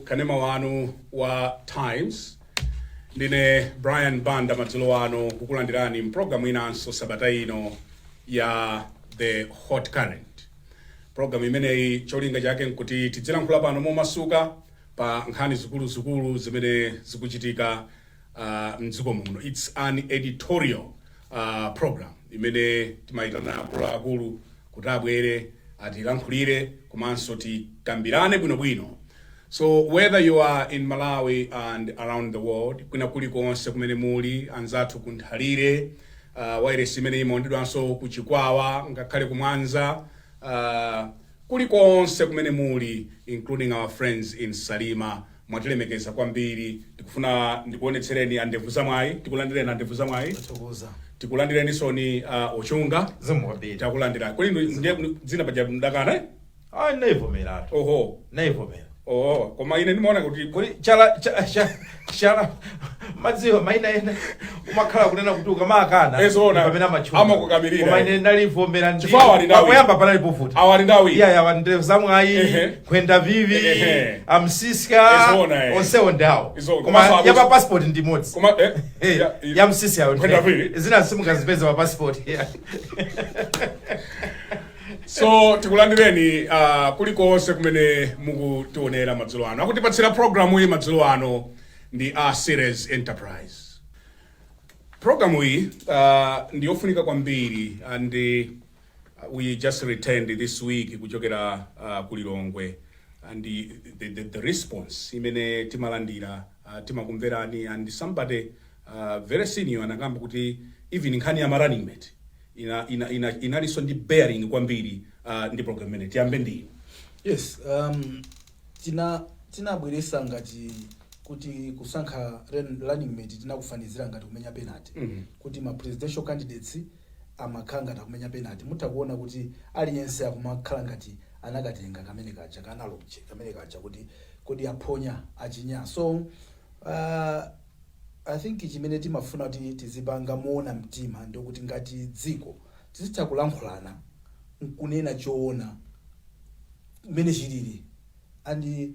Kanema wanu wa Times. Ndine Brian Banda madzulo ano kukulandirani mpulogalamu inanso sabata ino ya The Hot Current. Pulogalamu imeneyi cholinga chake nkuti tidzilankhula pano momasuka pa nkhani zikuluzikulu zimene zikuchitika mdziko muno. It's an editorial program imene timayitana akuluakulu kuti abwere atilankhulire komanso tikambirane bwinobwino. So whether you are in Malawi and around the world, kwina kulikonse kumene muli, anzathu kunthalire, wairesi imene imaondedwanso ku Chikwawa, ngakhale kumwanza, kulikonse kumene muli, including our friends in Salima, mwatilemekeza kwambiri. Ndikufuna ndikuonetsereni andevu zamwayi. Tikulandireni, andevu zamwayi. Tathokoza. Tikulandireni soni, Ochunga. Zikomo kwambiri. Takulandira. Kodi ndiye dzina paja mdakana, eh? Ah, naivomeratu. Oho. Naivomera. Oh, koma ine ndimaona kuti Kodi chala chala madziwa maina ena umakhala kunena kuti ukamakana Ezona. pamene amatchuka. Amakukamirira. Koma ine ndalivomera ndi Chifukwa awali ndawi. Pakuyamba panali povuta. Awali ndawi. Iya, yawa ndevu zamwayi, Nkhwenda vivi, amsiska. Ezona, eh. Onsewo ndawo. Izona. Koma Komanso ya pa passport ndi imodzi. Koma Eh, ya msisi yawo. Nkhwenda vivi. Zina simungazipeza pa passport. Yeah. So tikulandireni kulikonse kumene mukutionera madzulo ano. Akutipatsira programu iyi madzulo ano ndi a Series Enterprise. Programu iyi ndi yofunika kwambiri and we just returned this week kuchokera ku Lilongwe and the response imene timalandira, timakumverani, and somebody very senior anakamba kuti even nkhani ya ma running mate ina inalinso ndi bearing kwambiri ndi program imene. Tiyambe ndi inu. Yes, tinabweresa ngati kuti kusankha running mate tinakufanizira ngati kumenya penalty, kuti ma presidential candidates amakhala ngati akumenya penalty. Mutha kuona kuti aliyense akumakhala ngati anakatenga kamene kaja kanalobje kamene kaja kuti kodi aphonya, achinya. So I think chimene timafuna kuti tizipanga moona mtima ndikuti ngati dziko tizitha kulankhulana nkunena choona mmene chilili. And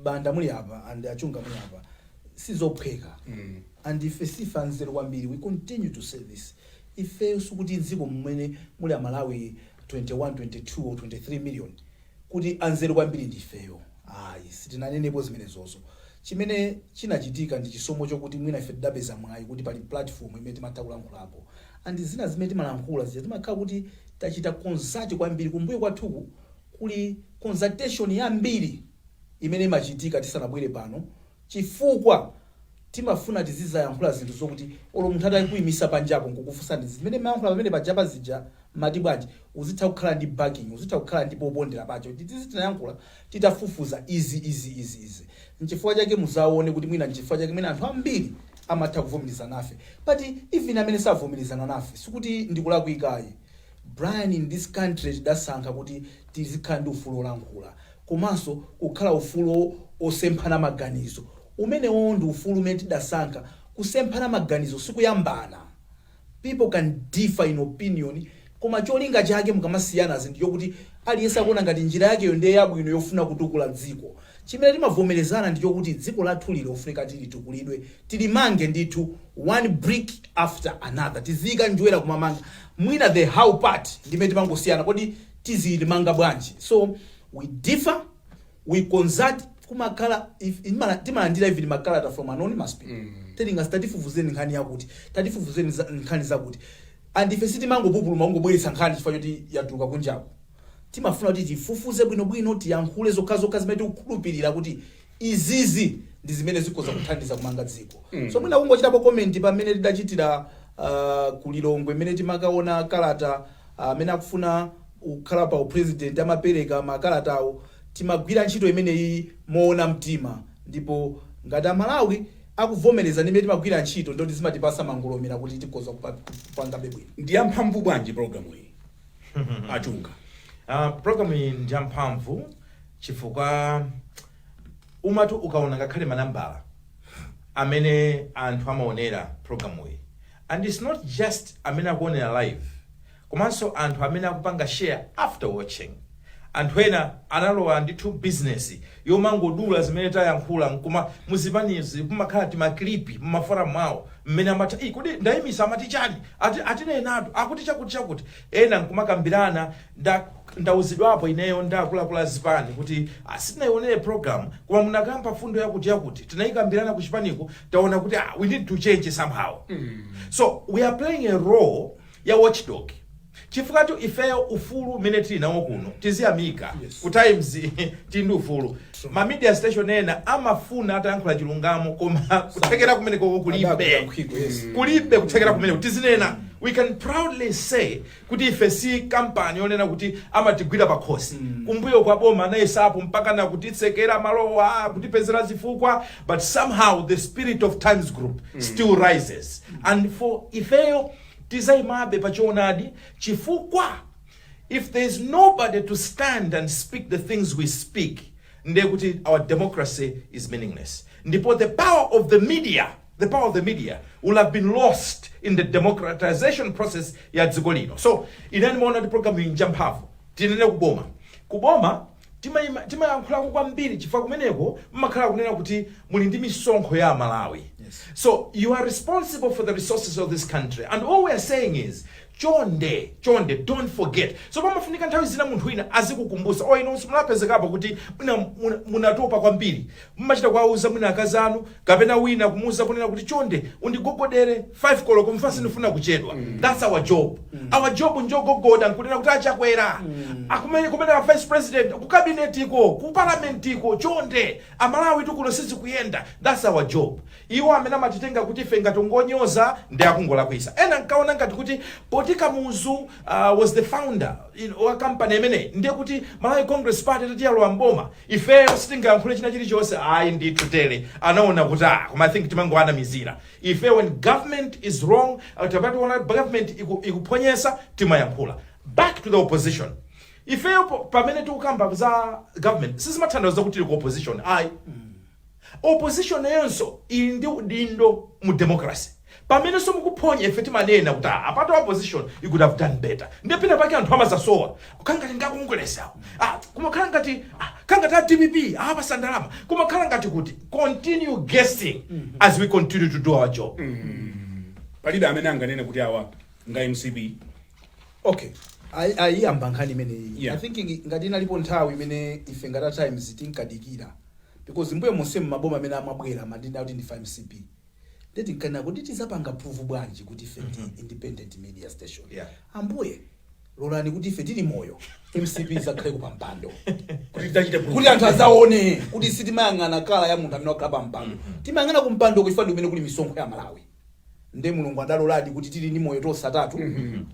Banda muli apa and Achunga muli apa, sizophweka. And ife sifa nzeru kwambiri. We continue to say this: ife sikuti dziko mmene muli Amalawi 21, 22 or 23 million kuti anzeru kwambiri ndifeyo, ayi, sitinanenepo zimenezozo. Chimene chinachitika ndi chisomo chokuti mwina ife tidapeza mwayi kuti pali platform imene timatha kulankhulapo, and zina zimene timalankhula zija timakhala kuti tachita consult kwambiri. Kumbuyo kwathuku kuli consultation yambiri imene imachitika tisanabwere pano, chifukwa timafuna tizizayankhula zinthu zokuti olo munthu atakuyimisa panjapo nkukufunsani zimene mayankhula pamene pajapa zija mati bwanji, uzitha kukhala ndi backing, uzitha kukhala ndi popondera pacho kuti tizi tinayankhula titafufuza izi, izi, izi, izi. Nchifukwa chake muzaone kuti mwina nchifukwa chake mwina anthu ambiri amatha kuvomerezana nafe, but even amene savomerezana nafe sikuti ndikulakwikayi, Brian. In this country tidasankha kuti tizikhala ndi ufulu olankhula komanso kukhala ufulu osemphana maganizo. Umenewo ndi ufulu umene tidasankha. Kusemphana maganizo sikuyambana. People can differ in opinion, koma cholinga chake mukamasiyana zinthu chokuti aliyense akuona ngati njira yakeyo ndiye yabwino yofuna kutukula dziko. Chimene timavomerezana ndi chokuti dziko lathu lili ofunika tilitukulidwe, tilimange ndithu one brick after another, tiziyika njerwa kumamanga. Mwina the how part ndimene timangosiyana, kodi tizilimanga bwanji? So we differ, we consult. Kumakhala timalandira even makalata from anonymous people telling us, "Tatifufuzeni nkhani yakuti, tatifufuzeni nkhani zakuti." And ife sitimangopupuluma kungobweretsa nkhani chifukwa choti yatuluka kunjaku. Timafuna kuti tifufuze bwinobwino, tiyankhule zokhazokha zimene tikukhulupirira kuti izizi ndi zimene zikhoza kuthandiza kumanga dziko. So mwina kungochitapo comment pamene tidachitira kulilongwe imene timakaona kalata amene akufuna kukhala pa upresident amapereka makalatawo, timagwira ntchito imeneyi moona mtima, ndipo ngati Amalawi akuvomereza ndimene timagwira ntchito, ndoti zimatipasa mangolomera kuti tikhoza kupangabe bwino. Ndi yamphamvu bwanji programu iyi, Achunga? Program iyi ndi yamphamvu chifukwa umati ukaona ngakhale manambala amene anthu amaonera programu iyi, and it's not just amene akuonera live, komanso anthu amene akupanga share after watching, Anthu ena analowa ndithu business yomangodula zimene tayankhula, nkuma muzipanizi kumakhala tima clip muma forum mwawo mmene amati, "Ii, kodi ndayimisa amati chani? Ati atinenatu akuti chakuti chakuti." Ena nkumakambirana. Ndauzidwapo ineyo ndaakuluakulu azipani kuti, "Ah, sitinayionere program, koma munakamba fundo yakuti yakuti, tinayikambirana ku chipaniko, taona kuti, ah, we need to change somehow." So we are playing a role ya watchdog, chifukwa tu ifeyo ufulu umene tili nawo kuno tiziyamika. Ku Times tili ndi ufulu. Ma media station ena amafuna atayankhula chilungamo, koma kuthekera kumeneko kulibe. Adagula nkhwiko, yes. Kulibe kuthekera kumeneko. Tizinena, we can proudly say kuti ife si kampani yonena kuti amatigwira pakhosi. Kumbuyo kwa boma anayesapo mpaka na kutitsekera malowa, kutipezera zifukwa, but somehow the spirit of Times Group still rises, and for ifeyo tizayimabe pachoonadi, chifukwa if there is nobody to stand and speak the things we speak, ndiye kuti our democracy is meaningless, ndipo the power of the media, the power of the media will have been lost in the democratization process ya dziko lino. So ine ndimaona kuti program iyi njamphamvu. Tinene kuboma, kuboma timayankhulako kwambiri, chifukwa kumeneko mmakhala kunena kuti muli ndi misonkho ya Amalawi. So you are responsible for the resources of this country, and all we are saying is, chonde chonde, don't forget. So pamafunika nthawi zina munthu wina azikukumbusa. O, inu munapezekapo kuti mwina munatopa kwambiri, mmachita kuwauza mwina akazi anu kapena wina, kumuuza kunena kuti, "Chonde undigogodere 5 koloko, mfa sindifuna kuchedwa." That's our job. Our job njogogoda nkunena kuti achakwera, akumene kumene a vice president, ku cabinet iko, ku parliament iko, chonde, Amalawi tikuno sizikuyenda. That's our job. Iwo amene amatitenga kuti ife ngati ngonyoza ndi akungolakwisa. Ena nkaona ngati kuti poti Kamuzu was the founder wa company imeneyi, ndiye kuti Malawi Congress Party tatiyalowa mboma, ifeyo sitingayankhule china chilichonse. Ayi ndithu, tere anaona kuti, ah, koma I think timangoanamizira ife. When government is wrong, tapationa government ikuphonyesa, timayankhula. Back to the opposition, ifeyo pamene tikukamba za government sizimathandiza kuti tili ku opposition, ayi. Opposition nayonso ili ndi udindo mu democracy. Pamenenso mukuphonya, ife timanena kuti, "Ah, apart opposition, you could have done better." Ndiye pena pake anthu amazasowa kukhala ngati ngakongolesawo, ah, kumakhala ngati, ah, khala ngati a DPP apasa ndalama, kumakhala ngati kuti. Continue guessing as we continue to do our job. Palibe amene anganene kuti awa nga MCP. Okay, ayiyamba nkhani imeneyi. I think ngati inalipo nthawi imene ife ngati a Times tinkadikira, because mbuyo monse mmaboma amene amabwera mandina kuti ndife MCP, ndeti nkanena kuti tizapanga prove bwanji kuti ife ndi independent media station? Ambuye lolani kuti ife tili moyo MCP izakhale kupampando, kuti tidzachite proof. Kuti anthu azaone kuti sitimayang'ana colour ya munthu amene wakhala pampando, timayang'ana kumpando kuchifukwa ndi kumene kuli misonkho ya Malawi. Nde Mulungu adaloladi kuti tili ndi moyo tonse atatu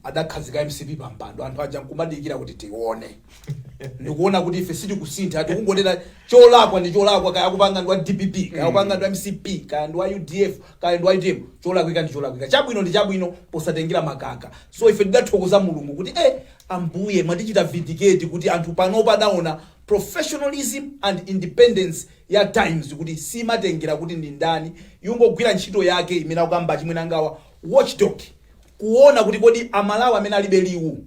adakhazika MCP pampando. Anthu aja nkumadikira kuti tione, ndikuona kuti ife sitikusintha, tikungonena cholakwa ndi cholakwa, kaya kupanga ndi wa DPP, kaya kupanga ndi wa MCP, kaya ndi wa UDF, kaya ndi wa UTM, cholakwika ndi cholakwika, chabwino ndi chabwino, posatengera makaka. So ife tidathokoza Mulungu kuti, eh, Ambuye mwatichita vindicate, kuti anthu panopa adaona professionalism and independence ya Times, kuti simatengera kuti ndi ndani, yungogwira ntchito yake imene akukamba chimwene angawa, watchdog, kuona kuti kodi Amalawi amene alibe liwu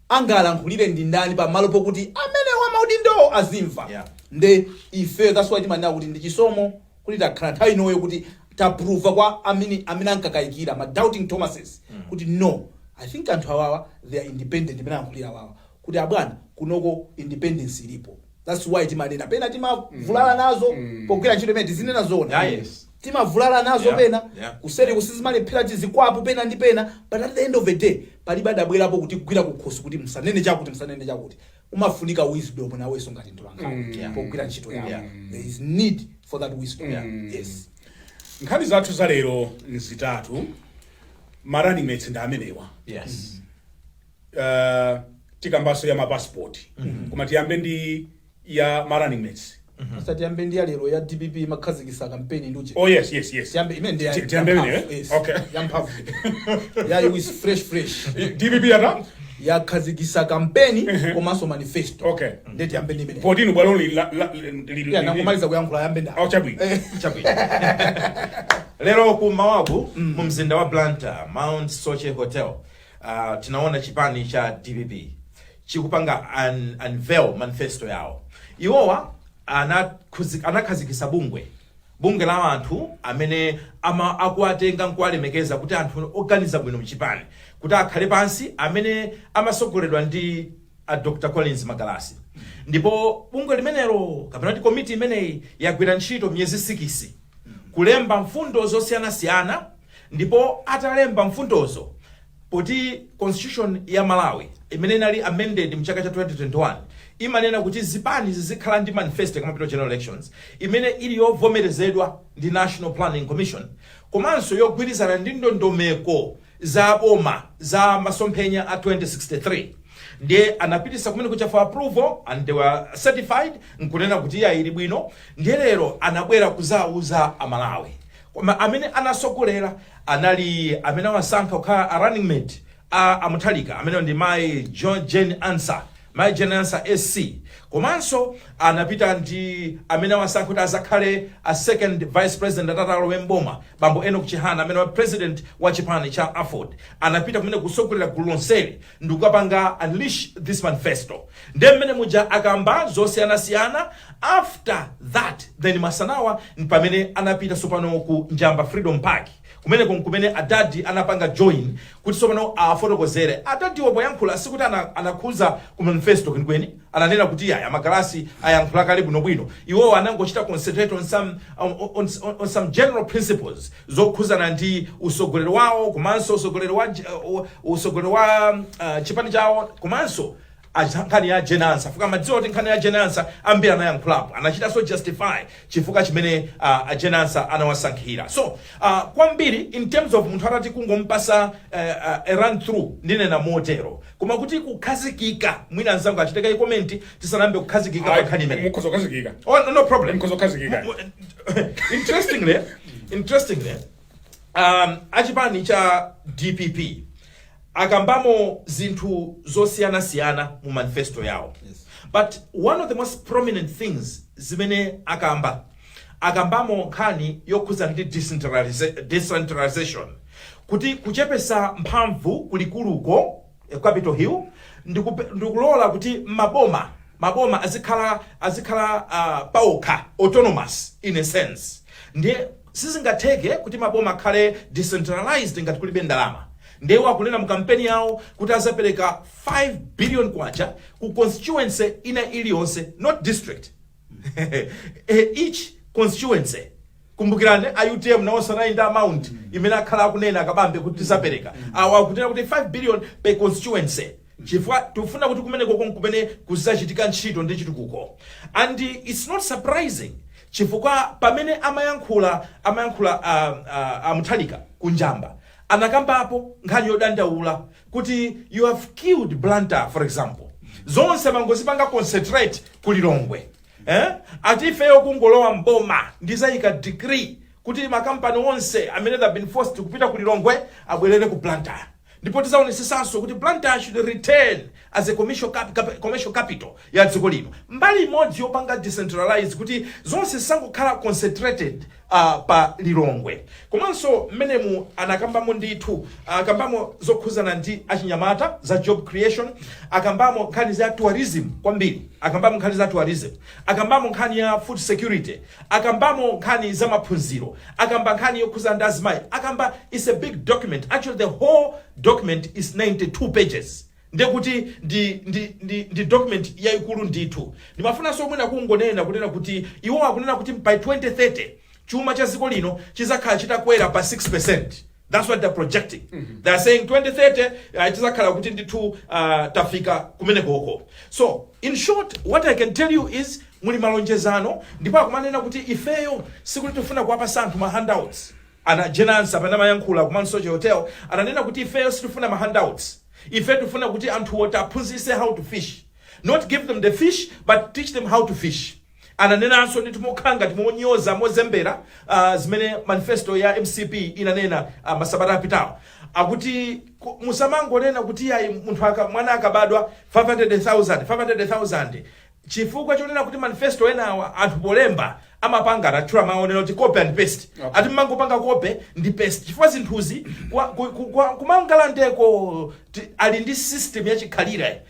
angalankhulire ndi ndani pamalo pokuti amene wamaudindo azimva. Nde ife, that's why timanena kuti ndi chisomo kuti takhala nthawi inoyo, kuti taprova kwa amene ankakayikira, ma doubting Thomases, kuti no, I think anthu awawa, they are independent, imene ayankhulira awawa kuti abwana kunoko independence ilipo. That's why timanena pena timavulala nazo pogwira ntchito imene, tizinena zona. Timavulala nazo pena kuseri kusizimalephera tizikwapu pena ndi pena, but at the end of the day palibe adabwerapo kuti kugwira kukhosi kuti musanene chakuti, musanene chakuti. Umafunika wisdom nawenso ngati mtolankhani pogwira ntchito yako. There is need for that wisdom. Yes. Nkhani zathu za lero nzitatu. Ma running mates ndi amenewa. Tikambaso ya mapassport, koma tiyambe ndi ya ma running mates. Asatiyambe ndi ya lero ya DPP makhazikisa kampeni ndi uche? Oh, yes. Tiyambe imene ndi Tiyambe imeneyo, yamphamvu, eh? yes. Okay. Yamphamvu ya is fresh fresh. DPP yata Yakhazikisa kampeni komanso manifesto. Nde tiyambe ndi imene. Potino bwalo li la- la- li- Ya, nangomaliza kuyankhula, yambe nda. Oh, chabwino. Chabwino. Lero kumawaku mu mzinda wa Blantyre, Mount Soche Hotel, tinaona chipani cha DPP. chikupanga unveil manifesto yawo. Iwowa anakhazikisa bungwe la anthu amene akuwatenga nkuwalemekeza kuti anthu oganiza bwino mchipani, kuti akhale pansi, amene amasogoledwa ndi a Dr Collins Magalasi. Ndipo bungwe limenelo, kapena kuti komiti imeneyi, yagwira ntchito miyezi 6 kulemba mfundo zosiyanasiyana. Ndipo atalemba mfundozo, poti constitution ya Malawi imene inali amended mchaka cha 2021 imanena kuti zipani zizikhala ndi manifesto kamapita general elections imene ili yovomerezedwa ndi National Planning Commission, komanso yogwirizana ndi ndondomeko za boma za masomphenya a 2063, ndiye anapitisa kumene kucha for approval and they were certified nkunena kuti iya, ili bwino. Ndiye lero anabwera kuzauza Amalawi. Koma amene anasogolera anali amene awasankha kukhala a running mate a Amuthalika, amene ndi mayi Jane Ansah, mayi Jane Ansah SC. Komanso anapita ndi amene awasankha kuti azakhale a second vice president atatalowe mboma, bambo Enoch Chihana, amene wa president wa chipani cha AFORD. Anapita kumene kusogolera gulu lonseli ndikukapanga unleash this manifesto. Ndiye mmene muja akamba zosiyanasiyana. After that, then masanawa pamene anapita sopano ku Njamba Freedom Park, kumeneko nkumene adadi anapanga join kuti sopano afotokozere. Adadiwo poyankhula sikuti anakhuza ku manifesto kwenikweni. Ananena kuti aya Magalasi ayankhula kale bwinobwino. Iwowo anangochita concentrate on some general principles zokhuzana ndi usogoleri wawo, komanso usogoleri wa chipani chawo, komanso nkhani ya Jane Ansah. Fuka madziwa kuti nkhani ya Jane Ansah ambiri anayankhulapo, anachitanso justify chifukwa chimene a Jane Ansah anawasankhira. So kwambiri in terms of munthu atati kungompasa a run through, ndinena motero. Koma kuti kukhazikika, mwina anzangu achiteka comment tisanambe kukhazikika pa nkhani imene. Mukhoza kukhazikika. Oh, no, no problem. Mukhoza kukhazikika. Interestingly, achipani cha DPP akambamo zinthu zosiyanasiyana mu manifesto yawo. But one of the most prominent things zimene akamba, akambamo nkhani yokhuza ndi decentralization, kuti kuchepesa mphamvu kulikuluko, Capitol Hill, ndikulola kuti maboma azikhala paokha, autonomous in a sense. Ndiye sizingatheke kuti maboma akhale decentralized ngati kulibe ndalama. Ndiye akunena mu kampeni yawo kuti azapereka 5 billion kwacha ku constituency ina iliyonse, not district, each constituency. Kumbukirani, a UTM nawonso anali ndi amount imene akhala akunena akabambe kuti tizapereka. Awa akunena kuti 5 billion per constituency, chifukwa tikufuna kuti kumeneko kumene kuzachitika ntchito ndi chitukuko. And it's not surprising, chifukwa pamene amayankhula Amuthalika kunjamba, anakambapo nkhani yodandaula kuti you have killed Blantyre, for example, zonse mangozipanga concentrate ku Lilongwe, eh? Ati ifeyo kungolowa mboma ndizayika decree kuti makampani onse amene have been forced kupita ku Lilongwe abwerere ku Blantyre, ndipo tizaonesesanso kuti Blantyre should return as a commercial capital ya dziko lino. Mbali imodzi yopanga decentralize kuti zonse zisangokhala concentrated pa Lilongwe. Komanso mmenemu anakambamo ndithu, akambamo zokhuzana ndi achinyamata, za job creation, akambamo nkhani za tourism kwambiri, akambamo nkhani za tourism, akambamo nkhani ya food security, akambamo nkhani za maphunziro, akamba nkhani yokhuzana ndi azimayi. Akamba, it's a big document. Actually, the whole document is 92 pages. Ndiye kuti ndi document yayikulu ndithu. Ndimafunanso mwina kungonena kunena kuti iwo akunena kuti by 2030 chuma cha dziko lino chizakhala chitakwera pa 6. That's what they're projecting. They're saying 2030 chizakhala kuti ndithu tafika kumenekoko. So in short, what I can tell you is muli malonjezano, ndipo akumanena kuti ifeyo sikuti tifuna kuwapasa anthu ma handouts. Ana Jane Ansah pamene amayankhula ku Mount Soche Hotel ananena kuti ifeyo sitifuna ma handouts, ife tifuna kuti anthuwo taphunzitse how to fish, not give them the fish but teach them how to fish. Ananenanso ndithu mokhala ngati monyoza, mozembera zimene manifesto ya MCP inanena masabata apitawo, akuti musamangonena kuti ayi, munthu mwana akabadwa 500,000, 500,000, chifukwa chonena kuti manifesto enawa anthu polemba Amapanga, anatchula maonero kuti copy and paste. Ati mmangopanga copy ndi paste chifukwa zinthuzi kumangalandeko ali ndi system yachikhalire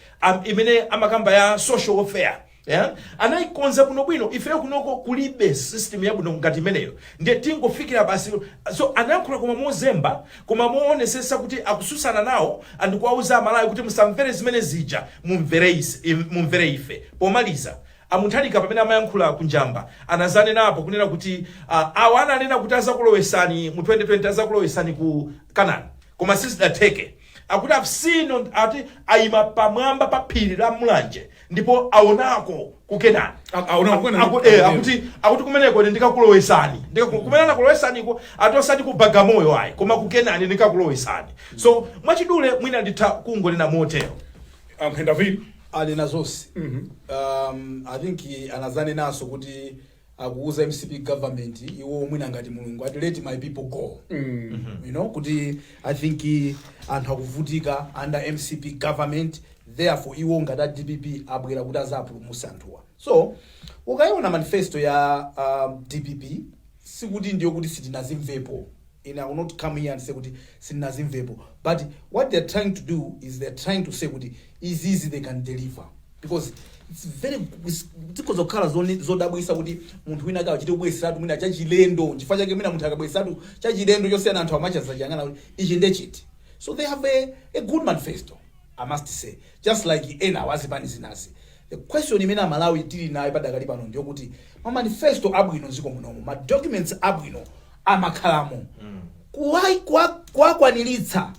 imene amakamba ya social welfare, yeah? Anayikonza bwinobwino. Ifeyo kunoko kulibe system yabwino ngati imeneyo, ndiye tingofikira basi. So anayankhula koma mozemba, koma moonesesa kuti akususana nawo andikuwauza Amalawi kuti musamvere zimene zija, mumvere mumvere ife. Pomaliza, a Mutharika pamene amayankhula kunjamba anazanenapo kunena kuti awa ananena kuti azakulowesani mu 2020, azakulowesani ku Canaan, koma sizidatheke. Akuti I've seen on, ati ayima pamwamba pa phiri la Mulanje ndipo aonako ku Kenani. Aonako ku Kenani. Akuti kumeneko ine ndikakulowesani. Kumene anakulowesaniko, ati osati ku Bagamoyo ayi, koma ku Kenani ndikakulowesani. So mwachidule mwina nditha kungonena motero. Amphenda vili. Anena zonse. I think anazanenanso kuti akuuza MCP government, iwo mwina ngati Mulungu, ati, "Let my people go." Kuti I think anthu akuvutika under MCP government, therefore iwo ngati a DPP abwera kuti azapulumutsa anthuwa. So ukayiona manifesto ya DPP, sikuti ndiyo kuti sitinazimvepo. And I will not come here and say kuti sitinazimvepo, but what they're trying to do is they're trying to say kuti izizi they can deliver, because it's very zikhoza kukhala zodabwisa kuti munthu wina akachite kubweseratu mwina chachilendo. Chifukwa chake mwina munthu akabweseratu chachilendo chosiyana, anthu amachazachiyang'ana kuti ichi ndechiti. So they have a good manifesto, I must say, just like ena wazipani zinazi. The question imene Amalawi tili nayo padakali pano ndiyokuti ma manifesto abwino mdziko munomu, ma documents abwino amakhalamo, kuwakwaniritsa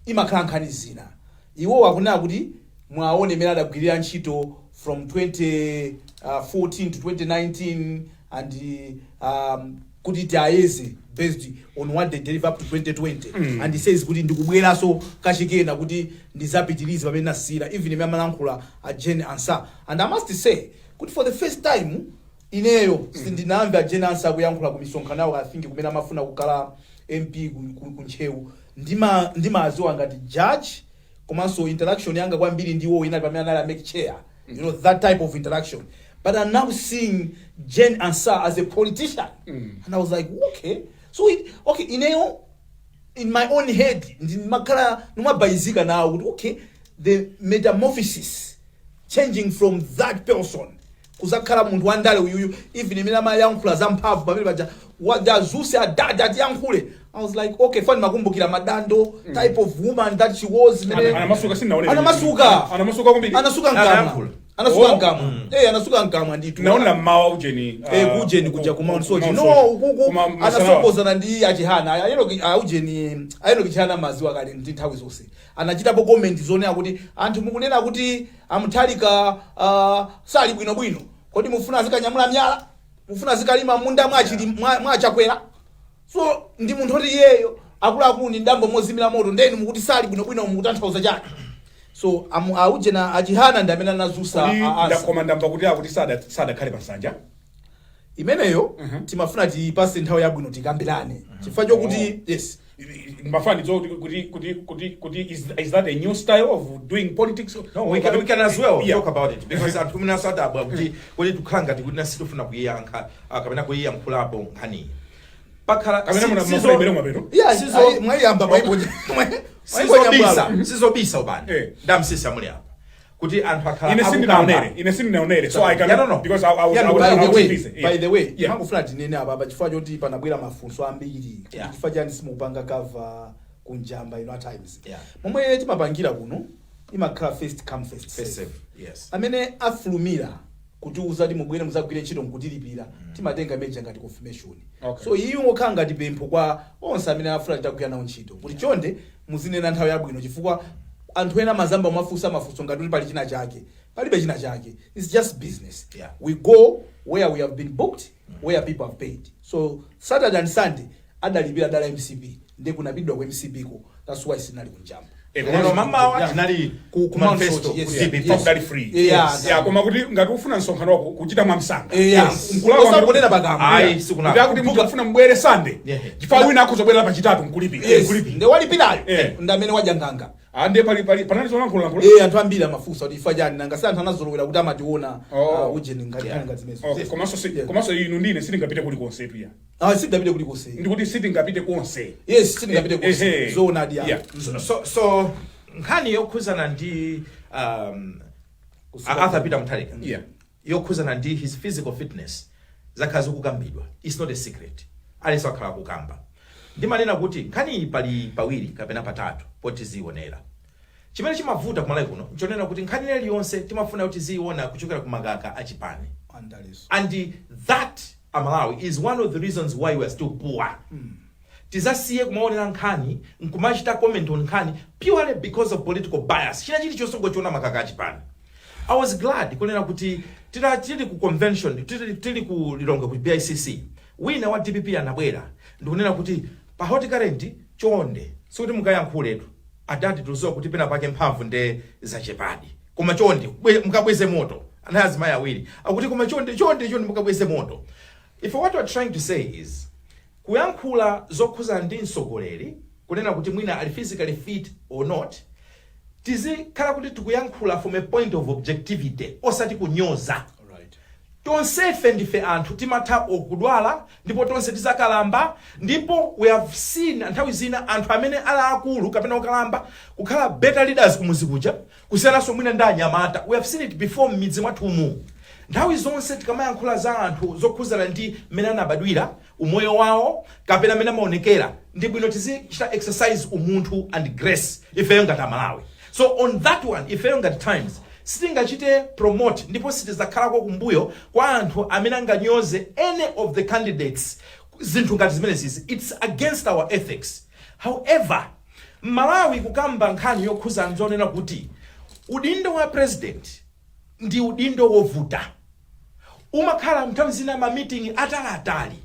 imakhala nkhani zina. Iwo akunena kuti mwaone imene adagwirira ntchito from 2014 to 2019 and kuti tiayeze based on what they deliver up to 2020, and he says kuti ndikubweranso kachikena kuti ndizapitirize pamene nasiyira. Even imene amalankhula a Jane Ansah, and I must say kuti for the first time ineyo sindinamve a Jane Ansah akuyankhula ku misonkhano yawo. I think kumene amafuna kukhala MP ku Ntcheu, ndimaziwa ngati judge, komanso interaction yanga kwambiri ndiwo inali pamene anali a MEC chair, that type of interaction. But I'm now seeing Jane Ansah as a politician and I was like, okay, so okay, ineyo in my own head ndimakhala ndimabayizika nawo kuti okay, the metamorphosis, changing from that person kuzakhala munthu wandale uyuyu. Even imene amayankhula zamphamvu pamene paja wadazuse adada atiyankhule, I was like, okay, fani makumbukira madando type of woman that she was Anamasuka, sinaone. Anamasuka. Anamasuka kwambiri. Anasuka mkamwa. Anayankhula. Anasuka Oh. mkamwa, anasuka mkamwa ndithu. Naona mmawa ujeni. Kujeni kuja ku Mount Soche. Mount No. Soche. Ukuku Kuma masanawa. anasokozana ndi achihana ayeno aujeni a Enoch Chihana, maziwa kale ndi nthawi zonse anachitapo comment zonena kuti anthu mukunena kuti a Mutharika sali bwinobwino, kodi mufuna azikanyamula miyala? Mufuna azikalima munda mwachili mwachakwera? So ndi munthu oti iyeyo akuluakulu ndi ndambo mozimira moto, ndeni mukuti sali bwinobwino, mukutanthauza chake? So aujena achihana ndi amene anazusa Kodi a Ansah. Koma ndamva kuti akuti sadakhale pa nsanja. Imeneyo timafuna tiyipase nthawi yabwino tikambirane, chifukwa chokuti yes. Mafanizo kuti is that a new style of doing politics? No, we can as well talk about it because anthu mwina sadabwa kuti tikukhala ngati kuti nasi tifuna kuyiyankha kapena kuyiyankhulapo nkhaniyi. Pakhala Kapena muna mafuna ibere mwapeto. Yeah, mwayiyamba, mwayiponya. Sizobisa ubani ndamsisa muli apa kuti anthu akhala Ine akukamba. sindinaonere, ine sindinaonere, so I Yeah, cannot no. because I was Yeah, I was, By I the was way, busy. by the way, mangofuna tinene apa pa chifukwa choti panabwera mafunso ambiri kuti chifukwa chani simukupanga cover kunjamba ino at Times. Momwe timapangira kuno, imakhala first come, first First serve. serve, yes. Amene afulumira kutiuza kuti mubwere muzagwire ntchito nkutilipira, timatenga meja ngati confirmation. So iyi ngokhala ngati pempho kwa onse amene afuna titagwira nawo ntchito kuti chonde muzinena nthawi yabwino, chifukwa anthu ena mazamba mafunsa mafunso ngati kuti pali china chake. Palibe china chake, it's just business. We go where we have been booked, where people have paid. So Saturday and Sunday adalipira dala MCP, ndi kunapidwa ku MCP ko. That's why sinali kunjamba. Lero mamawa tinali ku Mount manifesto Soche, yes. ku DPP. Yes. Kudali free. Yeah. Yeah, koma kuti ngati ufuna msonkhano wako kuchita mwamsanga, Yes. Osaponera pakamwa. Ayi, sikunaka. Kuti akuti munthu akufuna mbwere Sunday, Yeah. chifukwa wina akuzobwerera pachitatu nkulipira. Yes. Nkulipira. Nde walipirayo ndi amene wadya nganga. Ande pali panali zolankhulalankhula. Eh, anthu ambiri amafunsa kuti ifa chani, nanga si anthu anazolowera kuti amationa ujeni ngati ngati zimenezo. Okay, komanso komanso inu ndine sitingapite kulikonse tuya. Ah, sindapite kulikonse. Ndikuti sitingapite konse. Yes, sindingapite konse. Zoonadi ya. So nkhani yokhuzana ndi Arthur Peter Mutharika, yokhuzana ndi his physical fitness, zakhala zikukambidwa. It's not a secret, aliyense wakhala kukamba. Ndimanena kuti nkhani iyi pali pawiri kapena patatu poti zionera. Chimene chimavuta kumalawi kuno nchonena kuti nkhani iliyonse timafuna kuti ziyiona kuchokera ku makaka achipani. Andaleso. And that, Amalawi, is one of the reasons why we are still poor. Tizasiye kumaonera nkhani nkumachita comment on nkhani purely because of political bias. China chilichonse ngochiona makaka achipani. I was glad kunena kuti tili ku convention, tili ku Lilongwe ku BICC, wina wa DPP anabwera ndikunena kuti pa Hot Current chonde, sikuti mukayankhuletu adati tuziwa kuti pena pake mphamvu nde zachepadi, koma chonde mukabweze moto. Anayi azimayi awiri akuti koma chonde, chonde, chonde mukabweze moto. If what we're trying to say is kuyankhula zokhuzana ndi mtsogoleri, kunena kuti mwina ali physically fit or not, tizikhala kuti tikuyankhula from a point of objectivity, osati kunyoza. Tonsefe ndife anthu, timatha kudwala ndipo tonse tizakalamba. Ndipo we have seen nthawi zina anthu amene ali akulu kapena okalamba kukhala better leaders kumuzi kuja kusiyananso mwina ndi anyamata. We have seen it before m'midzi mwathumu. Nthawi zonse tikamayankhula za anthu zokhuzana ndi mmene anabadwira, umoyo wawo kapena mmene amaonekera, ndi bwino tizichita exercise umunthu and grace ifeyo ngati Amalawi. So on that one, ifeyo ngati Times sitingachite promote ndipo sitizakhalako kumbuyo kwa anthu amene anganyoze any of the candidates. Zinthu ngati zimenezizi, it's against our ethics. However, Malawi kukamba nkhani yokhuza nzonena kuti udindo wa president ndi udindo wovuta. Umakhala nthawi zina ma meeting ataliatali,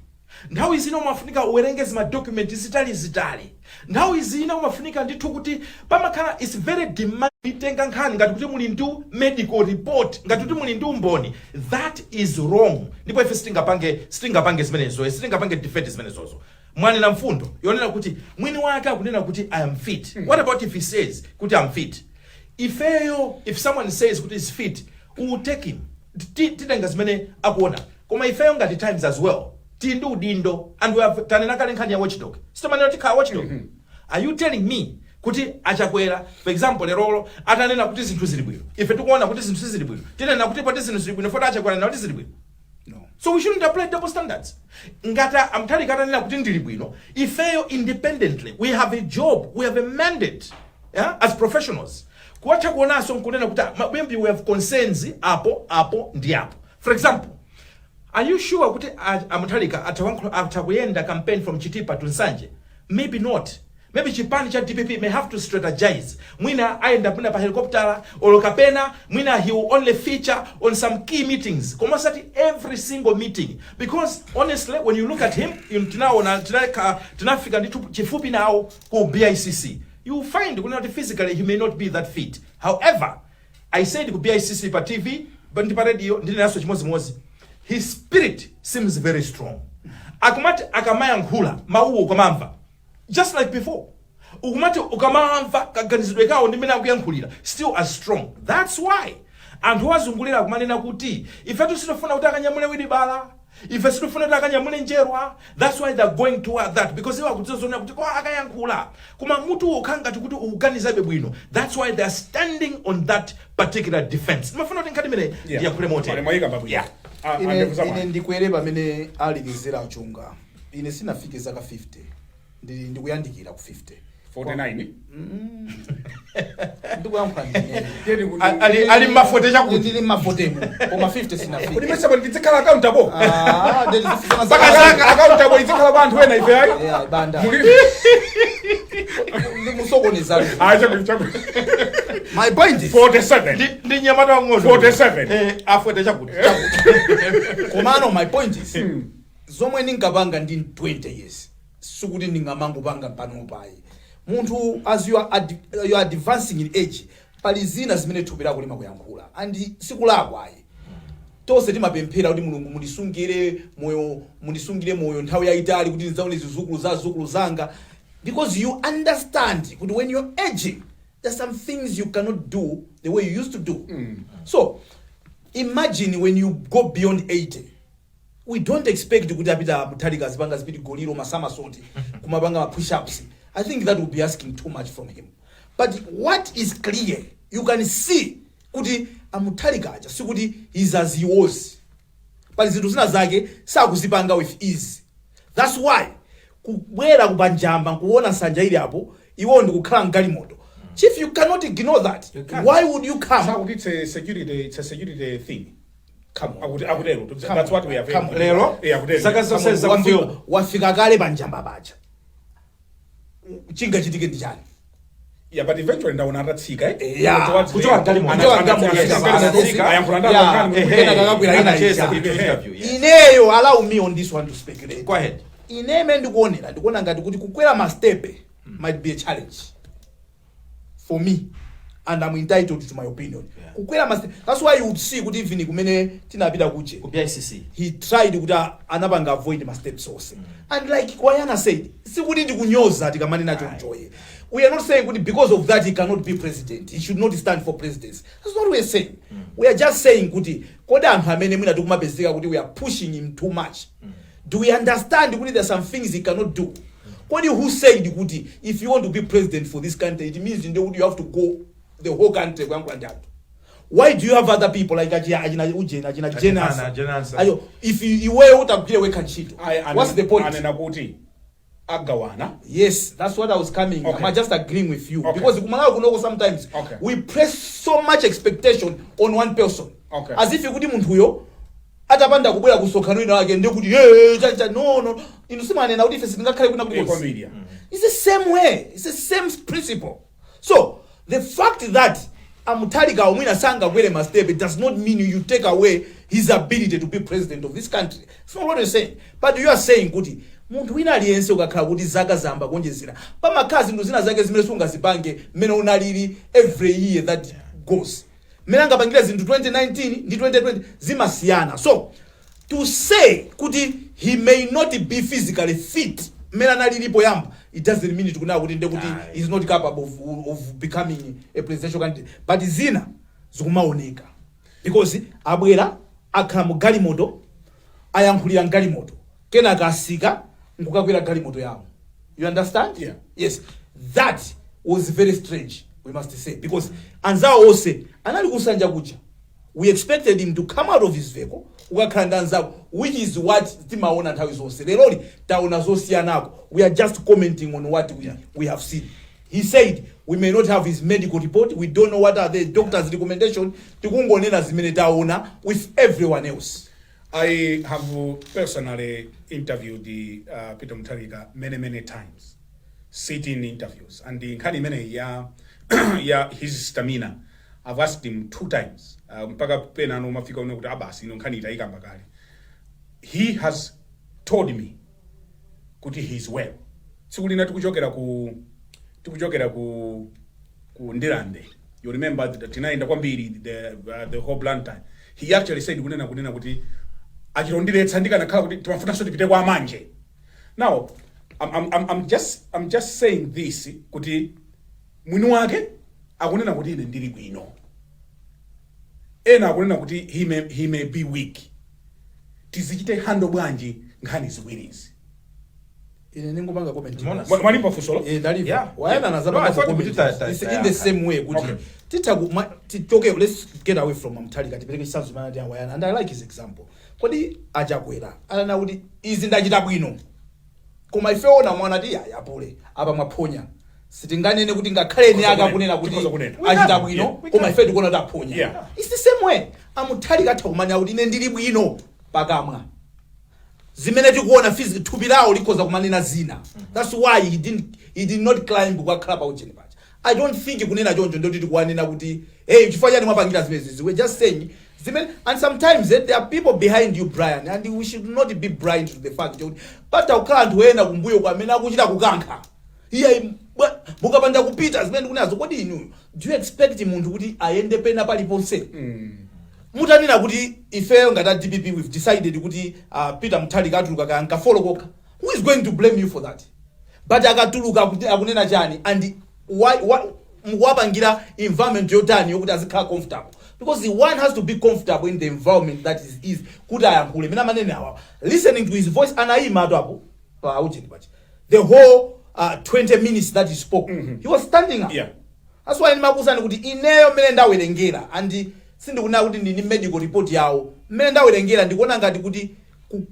nthawi zina umafunika uwerenge zima document zitalizitali, nthawi zina umafunika ndithu kuti pamakhala, it's very demand. Itenga nkhani ngati kuti muli ndi medical report, ngati kuti muli ndi umboni, that is wrong. Ndipo ife sitingapange zimenezo, sitingapange defend zimenezozo. Mwanena mfundo yonena kuti mwini wake akunena kuti "I am fit." What about if he says kuti "I'm fit"? Ifeyo, if someone says kuti is fit, we will take him. Titenga zimene akuona. Koma ifeyo ngati Times as well tili ndi udindo and we have tanena kale nkhani ya watchdog. Sitimanena tikhala watchdog. Are you telling me kuti Achakwera, for example, lerolo atanena kuti zinthu zili bwino, ife tikuona kuti zinthu sizili bwino, tinena kuti poti zinthu zili bwino foti Achakwera anena kuti zili bwino? No. So we shouldn't apply double standards. Ngati Amutharika atanena kuti ndili bwino, ifeyo independently we have a job, we have a mandate, yeah, as professionals kuwatha kuonanso nkunena kuti ah, maybe we have concerns apo, apo ndi apo. For example, are you sure kuti Amutharika atha kuyenda campaign from Chitipa to Nsanje? Maybe not. Maybe chipani cha DPP may have to strategize. Mwina ayenda mwina pa helicopter olo kapena mwina he will only feature on some key meetings, koma osati every single meeting, because honestly, when you look at him, tinaona tinafika ndithu chifupi nawo ku BICC, you will find kunena kuti physically he may not be that fit. However, I said ku BICC pa TV ndi pa radio, ndinenanso chimodzimodzi, his spirit seems very strong. Akumati akamayankhula mawuwo ukamamva just like before, ukumati ukamamva kaganizidwe kawo ndi mmene akuyankhulira, still as strong. That's why anthu owazungulira akumanena kuti ifetu sitifuna kuti akanyamule wilibala, ife sitifuna kuti akanyamule njerwa. That's why they're going toward that, because iwo akudziwa zonena kuti kwa akayankhula koma mutu ukhala ngati kuti ukuganizabe bwino. That's why they're standing on that particular defense. Ndimafuna kuti nkhani imene ndiyankhule motere. Mwayika pabwino. Ah, ine andevu ine zamani. Ndikwere pamene alekezera Chunga. Ine sinafike zaka 50, ndili ndikuyandikira ku 50. 49. Ndikuyankhula ndine. Ali mma 40 chakuti. Ndili mma 40 mu, koma 50 sinafike. Kuti mesa ndizikhala accountable. Ah, ndili zifuna. Mpaka zaka. Accountable izikhala kwa anthu ena, ife ayi. Yeah, banda. Muli Musokoneza. Ah, chaku chaku. My point is 47. Ndi nyamata wang'ono. 47. Eh, a 40 chakuti chakuti. Komano my point is, zomwe ndinkapanga ndi 20 years sikuti ndingamangopanga pano payi. Munthu, as you are advancing in age, pali zina zimene thupi lako limakuyankhula and sikulakwa ayi. Tonse timapemphera kuti Mulungu mundisungire moyo, mundisungire moyo nthawi yayitali kuti ndidzaone zizukulu za zukulu zanga, because you understand kuti when you're aging There are some things you cannot do the way you used to do. So imagine when you go beyond 80. We don't expect kuti a Peter Mutharika azipanga zipiti goliro, ma somersault, kumapanga ma push-ups. I think that would be asking too much from him. But what is clear, you can see kuti a Mutharika aja sikuti he's as he was. Pali zinthu zina zake sakuzipanga with ease. That's why kubwera kupanjamba nkuona nsanja ili apo, iwo ndikukhala mgalimoto. Chief, you cannot ignore that. You can't. Why would you come? Sakuti it's a security thing. Come on. Akutero. Come That's on. what we have. Come on. Lero Eh, akutero. zaka zonse zakumbuyo. Wafika kale panjamba paja, chingachitike ndi chani? Yeah, but eventually ndaona atatsika, eh. Yeah. Towards the Kuchoka end. galimoto. Kuchoka galimoto. Anatsika, ayankhula ndalo nkhani. Kena kakakwera ina Anacheza ija. ku interview, yes. Ineyo, allow me on this one to speculate. Go ahead. Ine imene ndikuonera, ndikuona ngati kuti kukwera mastepe might be a challenge for me, and I'm entitled to my opinion. Kukwera mastepe, that's why you would see kuti even kumene tinapita kuche, Ku BICC, he tried kuti anapanga avoid ma steps onse. And like Kwayana said, sikuti ndikunyoza tikamanena chonchoye. We are not saying kuti because of that he cannot be president, he should not stand for presidency. That's not what we are saying. We are just saying kuti kodi anthu amene mwina tikumapezeka kuti we are pushing him too much, do we understand kuti there are some things he cannot do? Kodi who said kuti if you want to be president for this country, it means ndekuti you have to go the whole country kuyankhula ndi anthu? Why do you have other people like achina ujena, achina Jenasa? Jenasa. Ayo, if iweyo utagwire wekha ntchito, what's the point? Anena kuti agawana. Yes, that's what I was coming. I'm just agreeing with you because kumalawi kunoko sometimes we press so much expectation on one person as if kuti munthuyo atapanda kubwera kusonkhano ina wake ndekuti, "Hey, chacha." No, inu simanena kuti ife sitingakhale kuna kuti Eh, kwambiri. It's the same way, it's the same principle. So the fact that a Mutharika omwina sangakwere ma step, it does not mean you take away his ability to be president of this country. It's not what you're saying, but you are saying kuti munthu wina aliyense ukakhala kuti zaka zamba kuonjezera, pamakhala zinthu zina zake zimene sungazipange mmene unalili. Every year that goes, mmene angapangira zinthu 2019 ndi 2020 zimasiyana. So to say kuti he may not be physically fit mmene analili poyamba, it doesn't mean tikunena kuti nde kuti Aye. he's not capable of becoming a presidential candidate. But zina zikumaoneka because abwera, akhala mu galimoto, ayankhulira mgalimoto, kenaka asika nkukakwera galimoto yawo. You understand? Yeah. Yes, that was very strange, we must say, because anzawo onse anali kusanja kuja. We expected him to come out of his vehicle, ukakhala ndi anzawo, which is what timaona nthawi zonse. Leroli taona zosiyanako. We are just commenting on what we have seen. He said we may not have his medical report, we don't know what are the doctor's recommendation. Tikungonena zimene taona with everyone else. I have personally interviewed the Peter Mutharika many, many times, sitting interviews, and the nkhani imene ya his stamina, I've asked him two times, mpaka pena ano mafika une kuti abasi ino nkhani itayikamba kale. He has told me kuti he is well. Tsiku lina tikuchokera ku Ndirande, you remember that tinayenda kwambiri the whole Blantyre, he actually said kunena kuti achilondiretsa ndikanakhala kuti timafunanso tipite kwa Amanje. Now I'm just saying this kuti mwini wake akunena kuti ine ndili bwino, ena akunena kuti he may be weak. Tizichite handle bwanji nkhani ziwirizi? Ine ningopanga comment. Mona. Mwalimva funsolo? Eh, ndaliva. Yeah. Wayana No, nazapanga I thought comment. kuti It's in the same way kuti titha tichoke, let's get away from Mutharika, tipereke chitsanzo chimene ati Wayana, and I like his example. Kodi achakwera anana kuti izi ndachita bwino, koma ifeona mwana ti yapule apa mwaphonya, sitinganene kuti ngakhale ene Tikhoza akakunena kunena. kuti Tikhoza kunena. achita bwino, koma ife tikuona kuti aphonya. It's the same way a Mutharika atha kumanya kuti ine ndili bwino pakamwa, zimene tikuona physical, thupi lawo likhoza kumanena zina. That's why he did not climb kukakhala pa ujeni paja. I don't think kunena choncho ndoti tikuwanena kuti, "Hey, chifukwa chani mwapangira zimenezi?" We're just saying zimene, and sometimes there are people behind you, Brian, and we should not be blind to the fact kuti pata kukhala anthu ena kumbuyo kwa amene akuchita kukankha iye mukapanda kupita zimene ndikunenazo. Kodi inu, do you expect munthu kuti ayende pena paliponse? Mutanena kuti ifeyo ngati a DPP we've decided kuti Peter Mutharika atuluka kaya nkafolo kokha, who is going to blame you for that? But akatuluka akunena chani? And why Mukuwapangira environment yotani yokuti azikhala comfortable? Because the one has to be comfortable in the environment that is kuti ayankhule mene amanene awa. Listening to his voice, anayima atu apo pa ujeni pachi the whole 20 minutes that he spoke, he was standing up. That's why ndimakuwuzani kuti ineyo mmene ndawerengera, and sindikunena kuti ndini medical report yawo, mmene ndawerengera ndikuona ngati kuti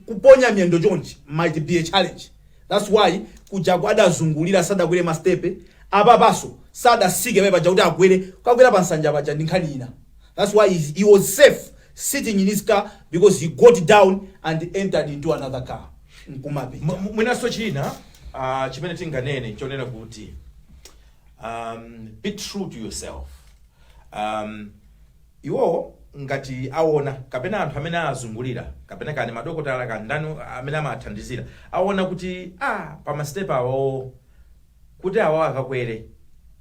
kuponya miyendo chonchi might be a challenge. That's why kujaku adazungulira, sadakwere mastepe. Apapaso sadasike pale paja kuti akwere, kukakwera pa nsanja paja ndi nkhani ina. That's why he was safe sitting in his car, because he got down and entered into another car nkumapita. Mwinanso china chimene tinganene chonena kuti be true to yourself. Iwo ngati aona kapena anthu amene azungulira kapena kani madokotala kani ndani amene amathandizira aona kuti pa mastepe awo kuti awo akakwere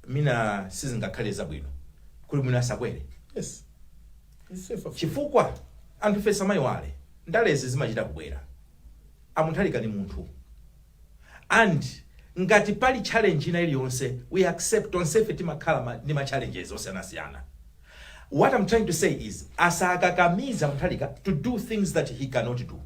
mina sizingakhale zabwino, kuli mwina asakwere. Yes. It's safer. Chifukwa anthu ife samayiwale, ndalezi zimachita kubwera. A Mutharika ni munthu, and ngati pali challenge ina iliyonse, we accept. Tonsefe timakhala ndi ma challenges osiyanasiyana. What I'm trying to say is asakakamiza Mutharika to do things that he cannot do.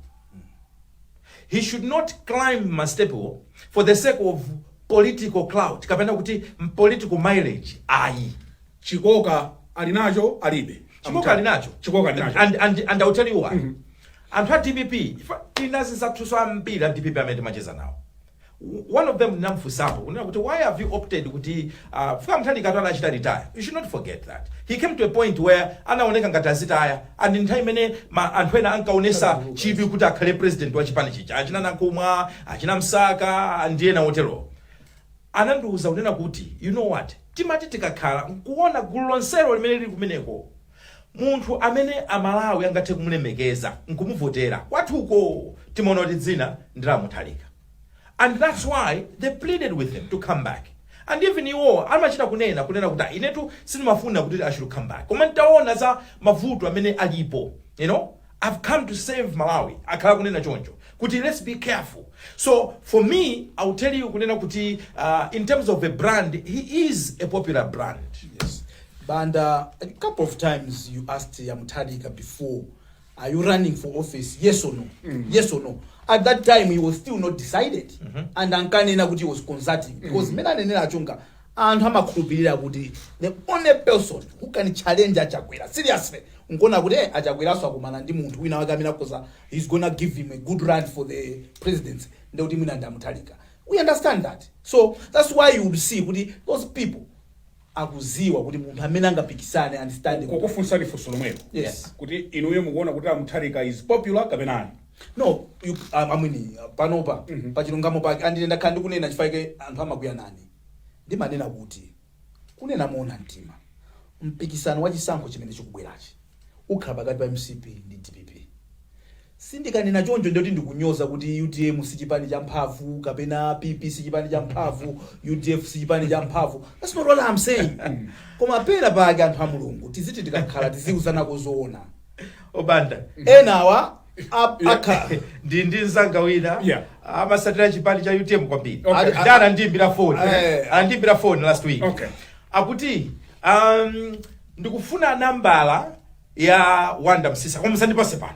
He should not climb mastepewo for the sake of political clout kapena kuti political mileage, ayi. Chikoka ali nacho, alibe? Chikoka ali nacho. Chikoka ali nacho. And I'll tell you why. Anthu a DPP, tinazi zathuso ambiri a DPP amene timacheza nawo. One of them ndinamfunsapo kunena kuti, "Why have you opted kuti fika Mutharika atu anachita retire?" You should not forget that he came to a point where anaoneka ngati azitaya, and nthawi imene anthu ena ankaonesa chidwi kuti akhale president wa chipani chija, achina Nankhumwa, achina Msaka ndi ena otero, anandiwuza kunena kuti, "You know what, timati tikakhala nkuona gulu lonselo limene lili kumeneko, munthu amene Amalawi angathe kumulemekeza nkumuvotera kwathuko, timaona kuti dzina ndi la Mutharika." And that's why they pleaded with him to come back. And even iwo amachita kunena kuti, "Ah, inetu sindimafuna kuti I should come back, koma ntaona za mavuto amene alipo, I've come to save Malawi." Akhala kunena choncho kuti let's be careful. So for me, I will tell you kunena kuti in terms of a brand, he is a popular brand. Yes. Banda, a couple of times you asked a Mutharika before, "Are you running for office? Yes or no? Yes or no?" At that time, he was still not decided. And ankanena kuti he was consulting. Because mene anenera achunga, anthu amakhulupirira kuti the only person who can challenge Achakwera seriously, nkuona kuti Achakweraso akumana ndi munthu wina wake amene akhoza, he's gonna give him a good run for the presidency, ndekuti mwina ndi a Mutharika. We understand that. So that's why you would see kuti those people akuziwa kuti munthu amene angapikisane and stand. Kukufunsani funso lomwelo kuti inuyo mukuona kuti a Mutharika is popular kapena ayi? No, amwini panopa, pachilungamo pake, andine ndakhala ndikunena chifukwa anthu amakwiya nane, ndimanena kuti kunena moona mtima, mpikisano wa chisankho chimene chikubwerachi ukhala pakati pa MCP ndi DPP. Sindikanena choncho ndiyoti ndikunyoza kuti UTM si chipani cha mphamvu kapena PP si chipani cha mphamvu, UDF si chipani cha mphamvu. That's not what I'm saying. Koma pena pake, anthu a Mulungu, tiziti tikakhala tiziuzanako zoona. Obanda. Enawa akha Ndi mzanga wina amasatira chipani cha UTM kwambiri. Okay. Ndi anandiyimbira phone. Anandiyimbira phone last week. Akuti, "Ndikufuna nambala ya Wanda Msisa, koma musandipase pano,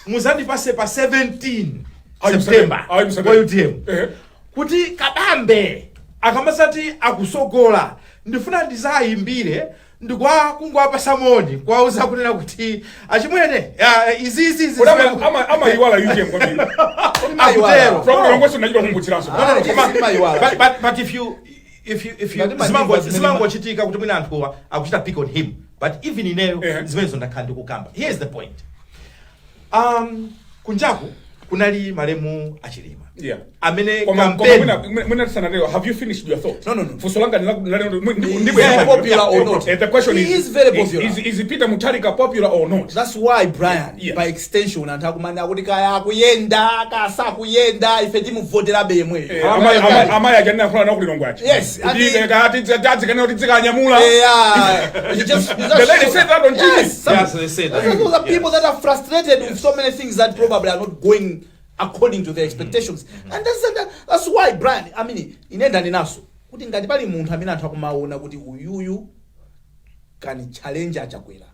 musandipase pa 17 September Ayi, wa UTM, kuti Kabambe akamasati akusogola, ndifuna ndizayimbire ndikwa kungwapasa moni, kwauza kunena kuti achimwene, izi izi." Kodi amayiwala UTM kwambiri? Akutero. From Lilongwe nachita kumbutsiranso. No, no, koma- Simayiwala. But if you Ngati mandimva zimene zimangochitika kuti mwina anthuwa akuchita pick on him, but even ineyo zimenezo ndakhala ndikukamba. Here's the point. Kunjaku kunali malemu Achilima amene Koma campaign mwina tisanatero, have you finished your thought? No. Funso langa Is he popular or not? The question He is very popular. Is Peter Mutharika popular or not? That's why, Brian, by extension anthu akumana kuti kaya akuyenda kasakuyenda, ife timuvoterabe yemweyo. Amayi aja ndinayankhula nawo kulilongwe aja. Yes, Kuti adzikane kuti dzikanyamula. Yeah, you just The lady said that on TV. Yes, Yes, they said that. those are people that are frustrated with so many things that probably are not going according to their expectations, and that's why, Brian, I mean, ine ndanenaso Kuti ngati pali munthu amene anthu akumaona kuti uyuyu can challenge Achakwera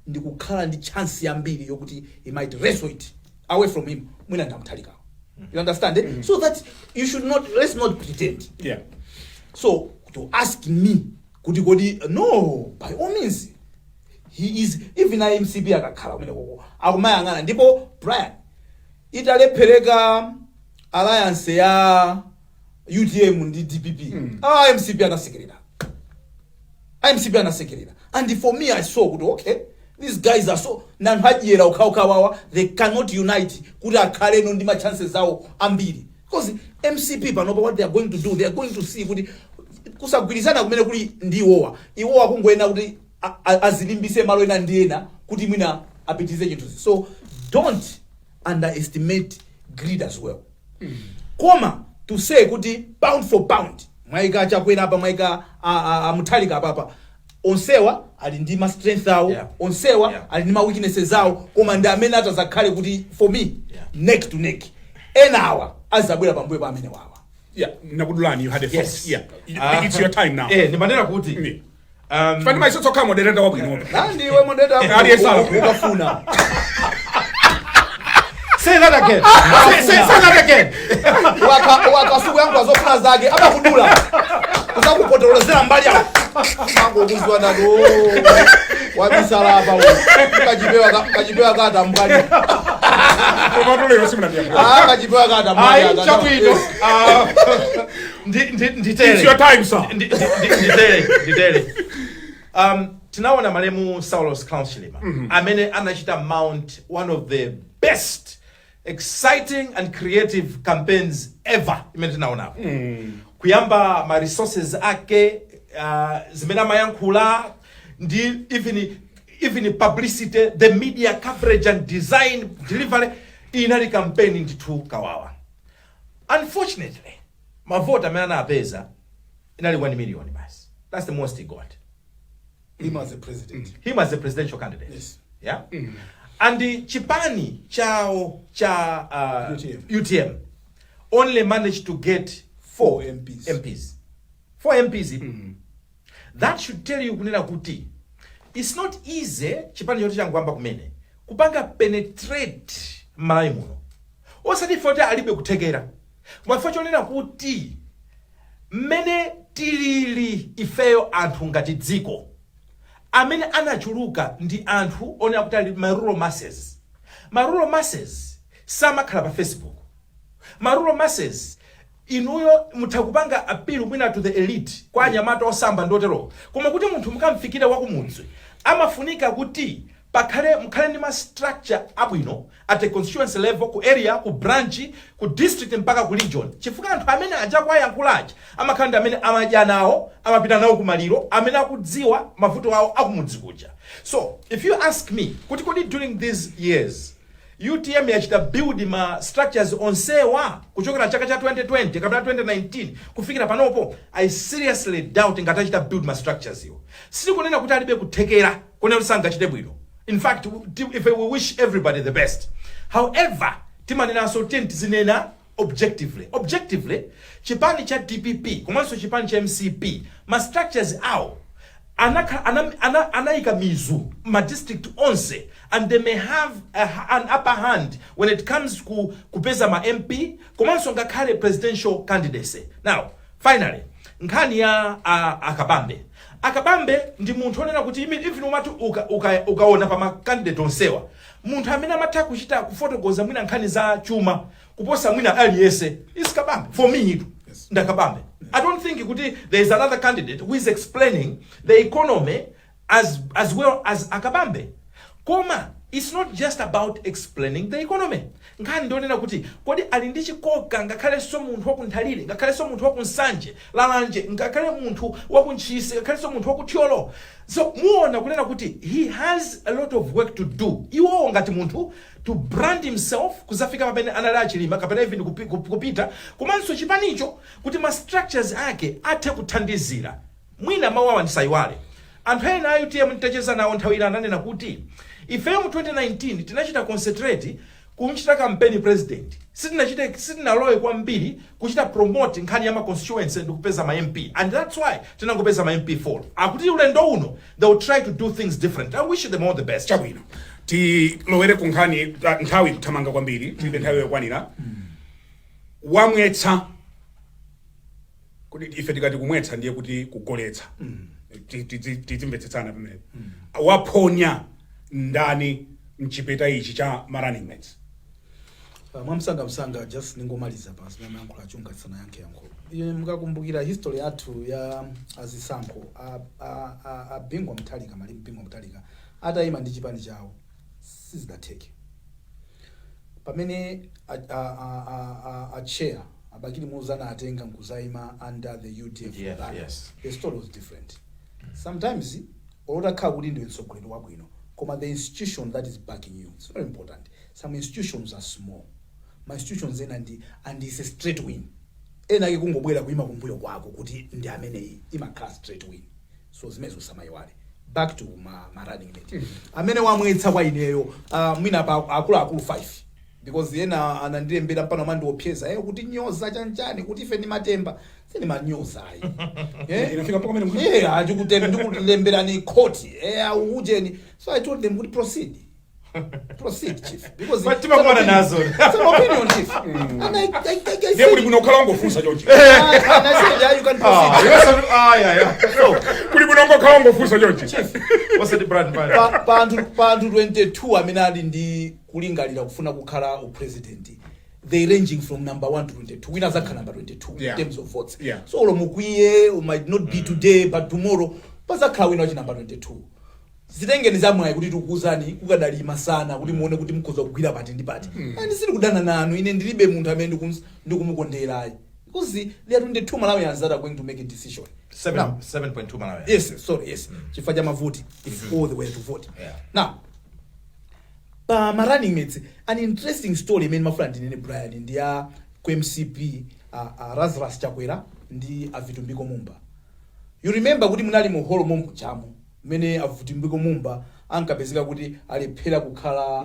ndi kukhala ndi chance yambiri yokuti he might wrestle it away from him, mwina ndi a Mutharikawo. You understand, eh? So that you should not, let's not pretend. So to ask me kuti kodi, no, by all means, he is, even iMCP akakhala kumene koko akumayang'ana. Ndipo Brian, italephereka alliance ya UTM ndi DPP, ah, MCP anasekerera, iMCP anasekerera. And for me, I saw kuti okay, these guys are so nanthu adyera okhaokhawawa, they cannot unite kuti akhaleno ndi ma chances awo ambiri, because MCP panopa, what they are going to do, they are going to see kuti kusagwirizana kumene kuli ndi iwowa, iwowa kungoyena kuti azilimbise malo ena ndi ena kuti mwina apitirize chinthuzi. So don't underestimate greed as well. Koma to say kuti pound for pound, mwayika Chakwera apa, mwayika a Mutharika apapa, onsewa ali ndi ma strength awo, onsewa ali ndi ma weaknesses awo, koma ndi amene atazakhale kuti for me neck to neck, ena awa azabwera pambuyo pa amene wawa. Yeah, nakudulani, you had a thought. Yes. Yeah, it's your time now. Eh, ndimanena kuti Fani maisotso kha moderator wabwino. Nandiwe moderator. Aliyense Ukafuna. Say that again. Say that again. Wakasuku yangu azofuna zake amakudula kusakupotolozera mbali yako mango kuzwa nati wabisala apa uyu. Kachipewa kata mbali. Koma tolero simunandiyankhula. Ah, kachipewa kata mbali. Ayi, chabwino. Ah, nditere. It's your time, sir. Nditere. Tinaona malemu Saulos Klaus Chilima amene anachita mount one of the best exciting and creative campaigns ever imene tinaonapo, kuyamba ma resources ake, zimene amayankhula ndi even publicity, the media coverage and design delivery, inali campaign ndithu kawawa. Unfortunately, mavoti amene anapeza inali 1 million basi. That's the most he got. Him as a president. Him as a presidential candidate. Yes. Yeah, and the chipani chao cha UTM. UTM only managed to get four, Four MPs. MPs, four MPs. That should tell you kunena kuti it's not easy chipani choti changoyamba kumene kupanga penetrate m'Malawi muno, osati ife kuti alibe kuthekera, koma ife chonena kuti mmene tilili ifeyo anthu ngati dziko, amene anachuluka ndi anthu onena kuti ali ma rural masses. Ma rural masses samakhala pa Facebook. Ma rural masses, inuyo mutha kupanga appeal mwina to the elite, kwa anyamata osamba ndotero, koma kuti munthu mukamfikire wakumudzi, amafunika kuti pakhale, mukhale ndi ma structure abwino at a constituency level, ku area, ku branch, ku district, mpaka ku region, chifukwa anthu amene aja kwayankhulaji amakhala ndi amene amadya nawo, amapita nawo kumaliro, amene akudziwa mavuto awo akumudzi kuja. So if you ask me kuti kodi during these years UTM yachita build ma structures onsewa kuchokera chaka cha 2020 kapena 2019 kufikira panopo, I seriously doubt ngati achita build ma structures iwo. Sitikunena kuti alibe kuthekera, kunena kuti sangachite bwino. In fact, if we wish everybody the best. However, timanenanso, tiye tizinena objectively. Objectively, chipani cha DPP komanso chipani cha MCP, ma structures awo anayika mizu ma district onse, and they may have an upper hand when it comes ku kupeza ma MP komanso ngakhale presidential candidacy. Now, finally, nkhani ya Akabambe. Akabambe ndi munthu onena kuti even umati ukaona pa ma candidate onsewa, munthu amene amatha kuchita kufotokoza mwina nkhani za chuma kuposa mwina aliyense is Kabambe. For me itu ndakabambe. I don't think kuti there is another candidate who is explaining the economy as well as Akabambe. Koma it's not just about explaining the economy. Nkhani ndionena kuti kodi ali ndi chikoka ngakhalenso munthu wakunthalire, ngakhalenso munthu wakunsanje, Lalanje, ngakhale munthu wakuntchisi, ngakhalenso munthu wakuthyolo? So muona kunena kuti he has a lot of work to do iwowo ngati munthu to brand himself kuzafika pamene anali Achilima kapena even kupita, komanso chipanicho kuti ma structures ake athe kuthandizira. Mwina mawu awa ndisayiwale, anthu ena a UTM nditacheza nawo nthawi ina ananena kuti ifeyo mu 2019 tinachita concentrate kupanga Kumchita campaign president, sitinachite, sitinalowe kwambiri kuchita promote nkhani ya ma constituency ndi kupeza ma MP, and that's why tinangopeza ma MP 4. Akuti ulendo uno they will try to do things different. I wish them all the best. Chabwino, tilowere ku nkhani. Nthawi kuthamanga kwambiri, tilibe nthawi yokwanira. Wamwetsa kuti ife tikati kumwetsa ndiye kuti kugoletsa. Tizimvetsetsana pamene waphonya ndani mchipeta ichi cha ma running mates? Mwamsangamsanga, just ningomaliza pa zimene mayankhula Chunga tisanayankhe yankho. Iye mukakumbukira history yathu ya azisankho, a Bingu Mutharika, malemu Bingu Mutharika, atayima ndi chipani chawo sizidatheke. Pamene a chair a Bakili Muluzi anatenga nkuzayima under the UDF UDF, banner, the story was different. Sometimes olotakhala kuti ndiwe mtsogoleri wabwino, koma the institution that is backing you, it's very important. Some institutions are small, ma institutions ena ndi and it's a straight win. Ena ake kungobwera kuyima kumbuyo kwako kuti ndi ameneyi, imakhala straight win. So zimenezo samayiwale. Back to ma running mate amene wamwetsa, kwa ineyo mwina pa akuluakulu 5, because ena anandilembera mpano amandiopseza kuti nyoza chanchani, kuti ife ndi matemba. Sindimanyoza ayi. Inafika mpaka pamene Eh, achikutemba ndikulemberani khoti, ujeni. So I told them kuti proceed, proceed, chief, because But timakumana nazo. It's an opinion, chief, and I Ndiye said, kuli bwino kukhala wangofunsa chonchi. And I said, yeah, you can proceed. So Kuli bwino ngokhala wangofunsa chonchi. Osati brand man. Pa anthu 22 amene ali ndi kulingalira kufuna kukhala upresident, they ranging from number 1 to 22. Wina azakhala number 22 in terms of votes. So olo mukwiye, might not be today but tomorrow pazakhala wina wachi number 22. Zitengeni zamwayi kuti tikukuuzani kukadali masana kuti muone kuti mukhoza kugwira pati ndi pati. And sili kudana nanu, ine ndilibe munthu amene ndikumukonderayi, because there are 22 Malawians that are going to make a decision. Now, 7.2 Malawi. Yes, sorry, yes, chifukwa cha mavoti, if all the way to vote. Now, pa ma running mates, an interesting story imene mafuna ndinene, Brian, ndi ya ku MCP, Lazarus Chakwera ndi a Vitumbiko Mumba. You remember kuti munali mu hall momkuchamo mmene a Vitumbiko Mumba ankapezeka kuti alephera kukhala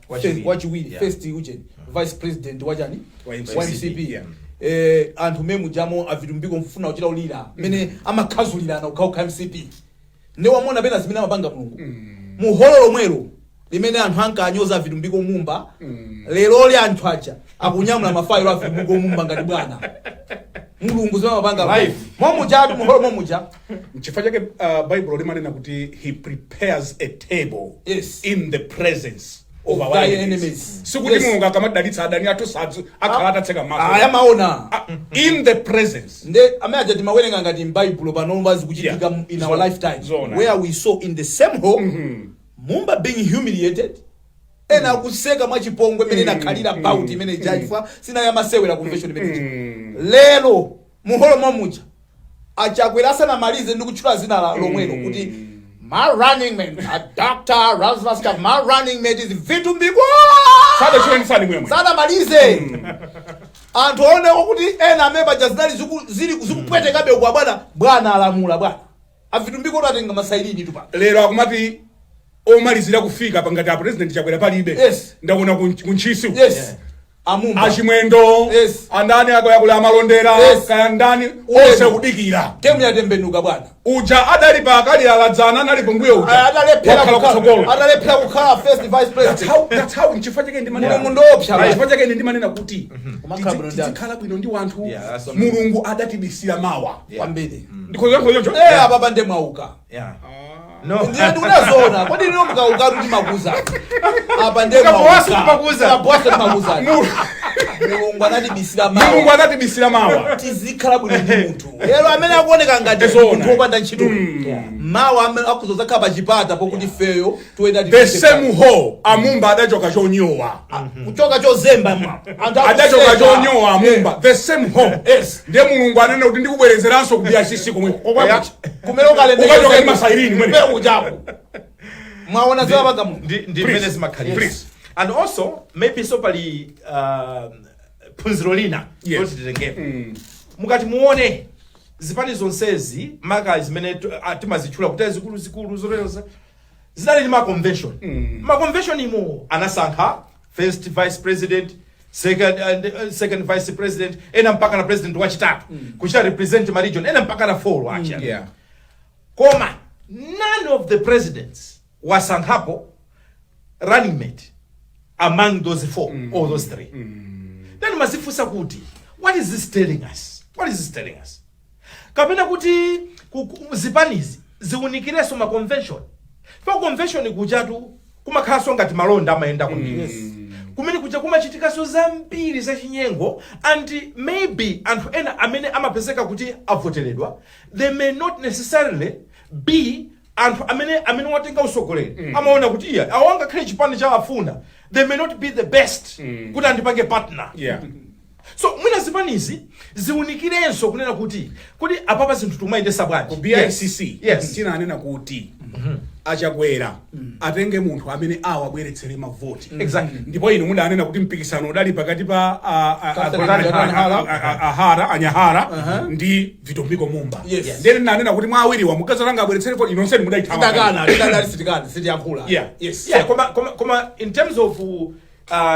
Wachiwiri. Wachiwiri, first ujeni, vice president wachani? Wa MCP. Wa MCP. Anthu mmene mujamo a Vitumbiko mfuna kuchita ulira mmene amakhazulirana kukhawukha MCP. Ndi wamona pena zimene amapanga Mulungu mu holo lomwelo limene anthu ankanyoza Vitumbiko Mumba, leroli anthu aja akunyamula mafayilo a Vitumbiko Mumba ngati bwana. Mulungu zimene amapanga Life. momujatu, muholo momuja. Nchifukwa chake Bible limanena kuti he prepares a table in the presence of of our thy enemies. Enemies. Sikuti Mulungu akamadalitsa adani athu sadzu akhala atatseka maso. Aya maona. Ah, in the presence. Nde amene aja timawerenga ngati m'Baibulo, panomba zikuchitika in our lifetime, Zona. where we saw in the same hall Mumba being humiliated, ena akuseka mwachipongwe imene inakhalira bout imene ija, chifukwa sinayamasewera convention imene ija. Lero muholo mwamuja aChakwera asanamalize ndi kutchula zina la lomwelo kuti my running mate, a Dr. Lazarus Chakwera, my running mate is Vitumbiko. Sadachulendisani mwemwe. Sanamalize, anthu aoneko kuti ena amene paja zinali zili zikupwetekabe kwa bwana, bwana alamula, bwana aVitumbiko tatenga masailini tu pano. Lero akumati omalizira kufika pangati a President Chakwera palibe. Ndakuona kuntchisi. Yes, aMumba. Achimwendo, andani akoyakula amalondera, kaya ndani, onse kudikira. Temu yatembenuka, bwana. Uja adali pa akali aladzana anali pombuyo uja Atalephera wakhala kutsogolo. Atalephera kukhala first vice That's president. how nchifukwa chake ndimanena Mulungu ndiopsa, bwana. Nchifukwa chake ine ndimanena kuti Kumakhala bwino ndi anthu. tizikhala bwino ndi wanthu. Yeah, that's Mulungu adatibisira mawa. Kwambiri. Ndikhoza choncho. Apapa nde mwauka. Yeah. No. Ndiye ndikunazoona kodi lino mukauka kuti makuza apa nde Mukabowaso timakuza. Mukabowaso timakuza. Mulungu anatibisira Mulungu mawa. adatibisira mawa. Tizikhala bwino ndi munthu. Lero amene akuoneka ngati Ezona. munthu wopanda ntchito, mawa amene akuzozakhala pa chipata pokuti feyo toyenda. The same hall, aMumba adachoka chonyowa. Kuchoka chozemba, anthu Adachoka akuseka. chonyowa aMumba, the same hall. Ndiye Mulungu anene kuti ndikubwerezeranso ku BICC komwe. Kumene ukalembekeza. Ukachoka ndi masairini mwene. Kumene kuchako mwaona zimapanga Mulungu. Ndi Please. mmene zimakhalira. Please. And also maybe so pali phunziro lina loti titengepo. Mukati muone zipani zonsezi, maka zimene timazitchula kuti zikulu zikulu zoteroza, zinali ndi ma convention. Ma convention imo anasankha First vice president, second, and, second vice president, ena mpaka na president wachitatu, kuchita represent ma region, ena mpaka na four actually. Koma none of the presidents wasankhapo running mate among those four or those three. Then mazifunsa kuti, what is this telling us? What is this telling us? Kapena kuti zipanizi ziwunikirenso ma convention. Pa convention kujatu kumakhalanso ngati malonda amayenda kwambiri. Kumene kuja kumachitikanso zambiri zachinyengo, and maybe anthu ena amene amapezeka kuti avoteredwa, they may not necessarily be anthu amene watenga usogoleri. Amaona kuti iya, awo angakhale chipani cha afuna, they may not be the best kuti andipange partner. So mwina zipanizi ziwunikirenso kunena kuti apapa zinthu timayendesa bwanji. Ku BICC tinanena kuti Achakwera atenge munthu amene awabweretsere mavoti. Ndipo inu mudanena kuti mpikisano udali pakati pa Catherine Hara. Ahara Anyahara ndi Vitumbiko Mumba. Ndiye ndinanena kuti mwa awiriwa mukazalanga abweretsere voti, inonseni mudayithawa. Tidakana, tidadali sitikana, sitiyankhula. Yeah, koma in terms of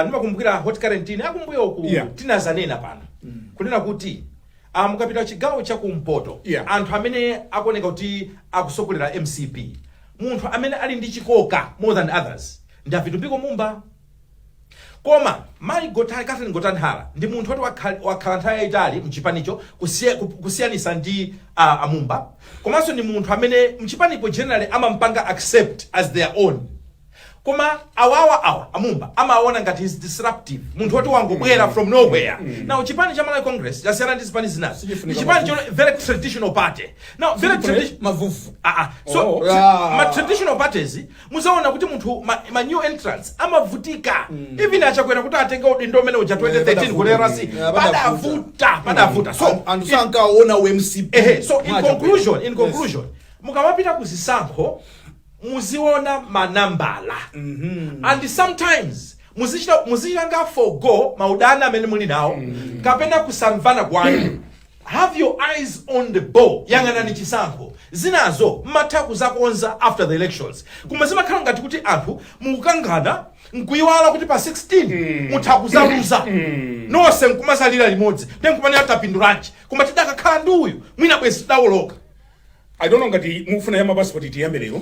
ndimakumbukira Hot Current ine akumbuyo ku tinazanena pano kunena kuti mukapita chigawo chakumpoto, anthu amene akuoneka kuti akusogolera MCP, munthu amene ali ndi chikoka more than others ndi aVitumbiko Mumba. Koma mayi Catherine Gotani Hara ndi munthu woti wakhala nthawi yayitali mchipanicho kusiyanisa ndi amumba, komanso ndi munthu amene mchipanipo generally amampanga accept as their own. Koma awawa awa amumba amaona ngati is disruptive, munthu woti wangobwera from nowhere. Now chipani cha Malawi Congress chasiyana ndi zipani zinazi. Sichifunika Chipani cho very traditional party. Now very traditional Mavuvu. Ah, ah. So Oh. Ma traditional parties muzaona kuti munthu ma new entrants amavutika. Even Achakwera kuti atenge udindo umene uja 2013 ku LRC, padavuta. padavuta, padavuta. So anthu sankaona uMCP. Ehe, so in Mwachakwera. conclusion, in conclusion, mukamapita kuzisankho muziona manambala and sometimes muzichita forgo maudana amene muli nawo kapena kusamvana kwanu. Have your eyes on the ball, yang'anani chisankho. Zinazo mmatha kuzakonza after the elections, koma zimakhala ngati kuti anthu mukukangana nkuyiwala kuti pa 16 mutha kuzaluza nonse, nkumazalira limodzi, ndi nkumanena tapindulanji, koma tidakakhala ndi uyu mwina bwezi tidawoloka. I don't know ngati mukufuna ya mapasipoti tiyambe lero.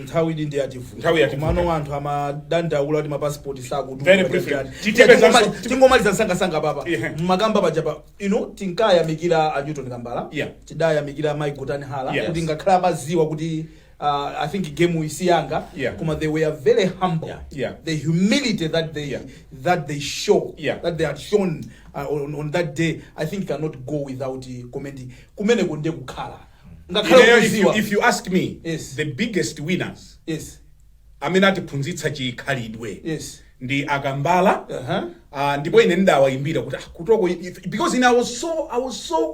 Nthawi ili ndi yativuta. Nthawi yativuta. Komano anthu amadandaula kuti mapasipoti Very briefly. Titepeza. Tingomaliza msangasanga papa. Mmakamba paja pa ino tinkayamikira a Newton Kambala, tidayamikira Mike Gotani Hala kuti ngakhale amaziwa kuti I think game isi yanga, koma they were very humble. The humility that they that they show, that they had shown on that day, I think cannot go without commenting. Kumeneko ndiye kukhala ngakhale Ineyo, ukuziwa. if you ask me, the biggest winners amene atiphunzitsa chikhalidwe ndi Akambala. Ndipo ine ndawayimbira kuti kutoko because ine I was so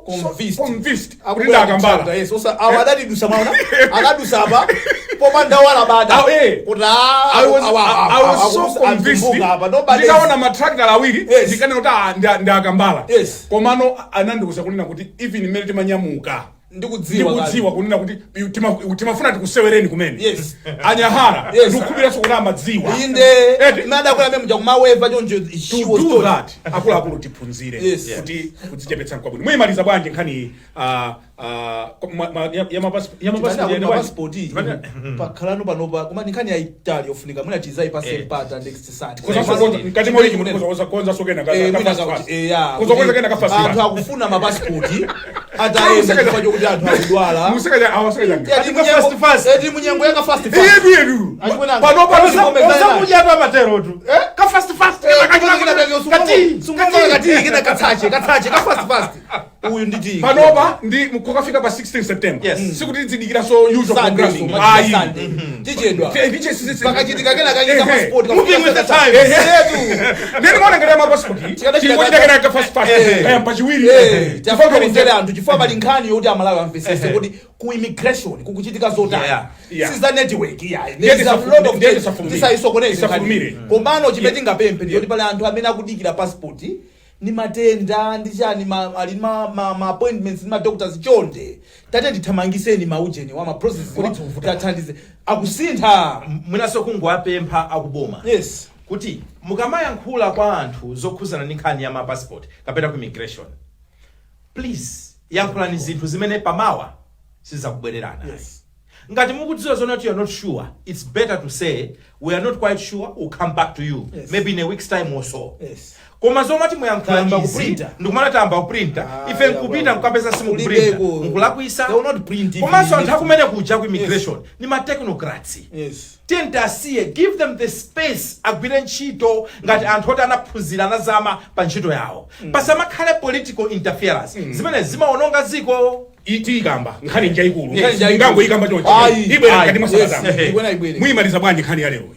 Convinced. so convinced kuti Akubwera ndi Akambala. kuchapter, yes. Osa awa adatidusa, mwaona, akadusa apa popanda wala bada kuti I was so convinced. Ndikaona matractor awiri, ndikanena kuti ndi Akambala. Komano anandiuza kunena kuti even mmene timanyamuka ndikudziwa. Ndikudziwa kunena kuti timafuna tikusewereni kumene. Anyahara, ndikukhupiranso kuti amadziwa. Inde. Eti. Madakwera meme muja kumaweva choncho, she To was do told. that, akuluakulu tiphunzire kuti kudzichepetsa nkwabwino. Muyimaliza bwanji nkhani ya mapasipoti? Mapasipoti pakhalano panopa, koma ndi nkhani yayitali yofunika mwina tizayipase mpata next Sunday. Mkati mwa wiki munthu konza sokena Mwina kuzokonza kena ka fast. Anthu akufuna mapasipoti atayenda chifukwa chokuti anthu akudwala. Museka awaseka. Ati ka fast fast. Tili munyengo yaka fast fast. Yedu. Achimwena. Pano pano. Osakudyatu amaterotu ka fast fast. Sungomva kati kena katsache katsache ka fast fast uyu nditi. Panopa ndi kukafika pa 16 September. Sikuti tizidikira so usual Sunday, programming. so machita Ayi. Sunday tichedwa. Ndiche Pakachitika kena kachita passport. Moving with the times. Yetu. Neni mwana ngati mapasipoti Tikadachita tingochita kena ka fast fast kaya pachiwiri. Tafuna kumvera anthu chifukwa pali nkhani yoti Amalawi amvesese kuti ku immigration kukuchitika zotani. Si za network, yeah. Ndiye There is a lot of ndiye tisafulumire. tisayisokoneze. Tisafulumire. Komano chimene tingapemphe ndiyoti pali anthu amene akudikira passport ni matenda ndi chani, ali ma appointments ndi ma doctors. Chonde tate ndithamangiseni maujeni wa ma process, tathandize akusintha. Mwinaso kungowapempha akuboma Kuti mukamayankhula kwa anthu zokhuzana ndi nkhani ya ma passport kapena ku immigration, please yankhulani zinthu zimene pamawa sizakubwererana. Ngati mukudziwa zona kuti you're not sure, it's better to say, "We are not quite sure, we'll come back to you maybe in a week's time or so." Koma zomati muyankhula Tayamba izi, kuprinta. ndikumana tayamba kuprinta, ife nkupita nkukapeza simukuprinta, Kulibeko. mukulakwisa. They will not print even Komanso anthu next akumene kuja ku immigration ni ma technocrats. Tiyeni asiye, give them the space agwire ntchito ngati anthu oti anaphunzira, anazama pa ntchito yawo. Pasamakhale political interference zimene zimaononga dziko. Tiyikamba nkhani njaikulu. Nkhani njaikulu. Ngangoyikamba chonchi. Ayi. Ibwera Ayi. mkati mwa sabata. Ibwera, ibwere. Muyimaliza bwanji nkhani ya lero?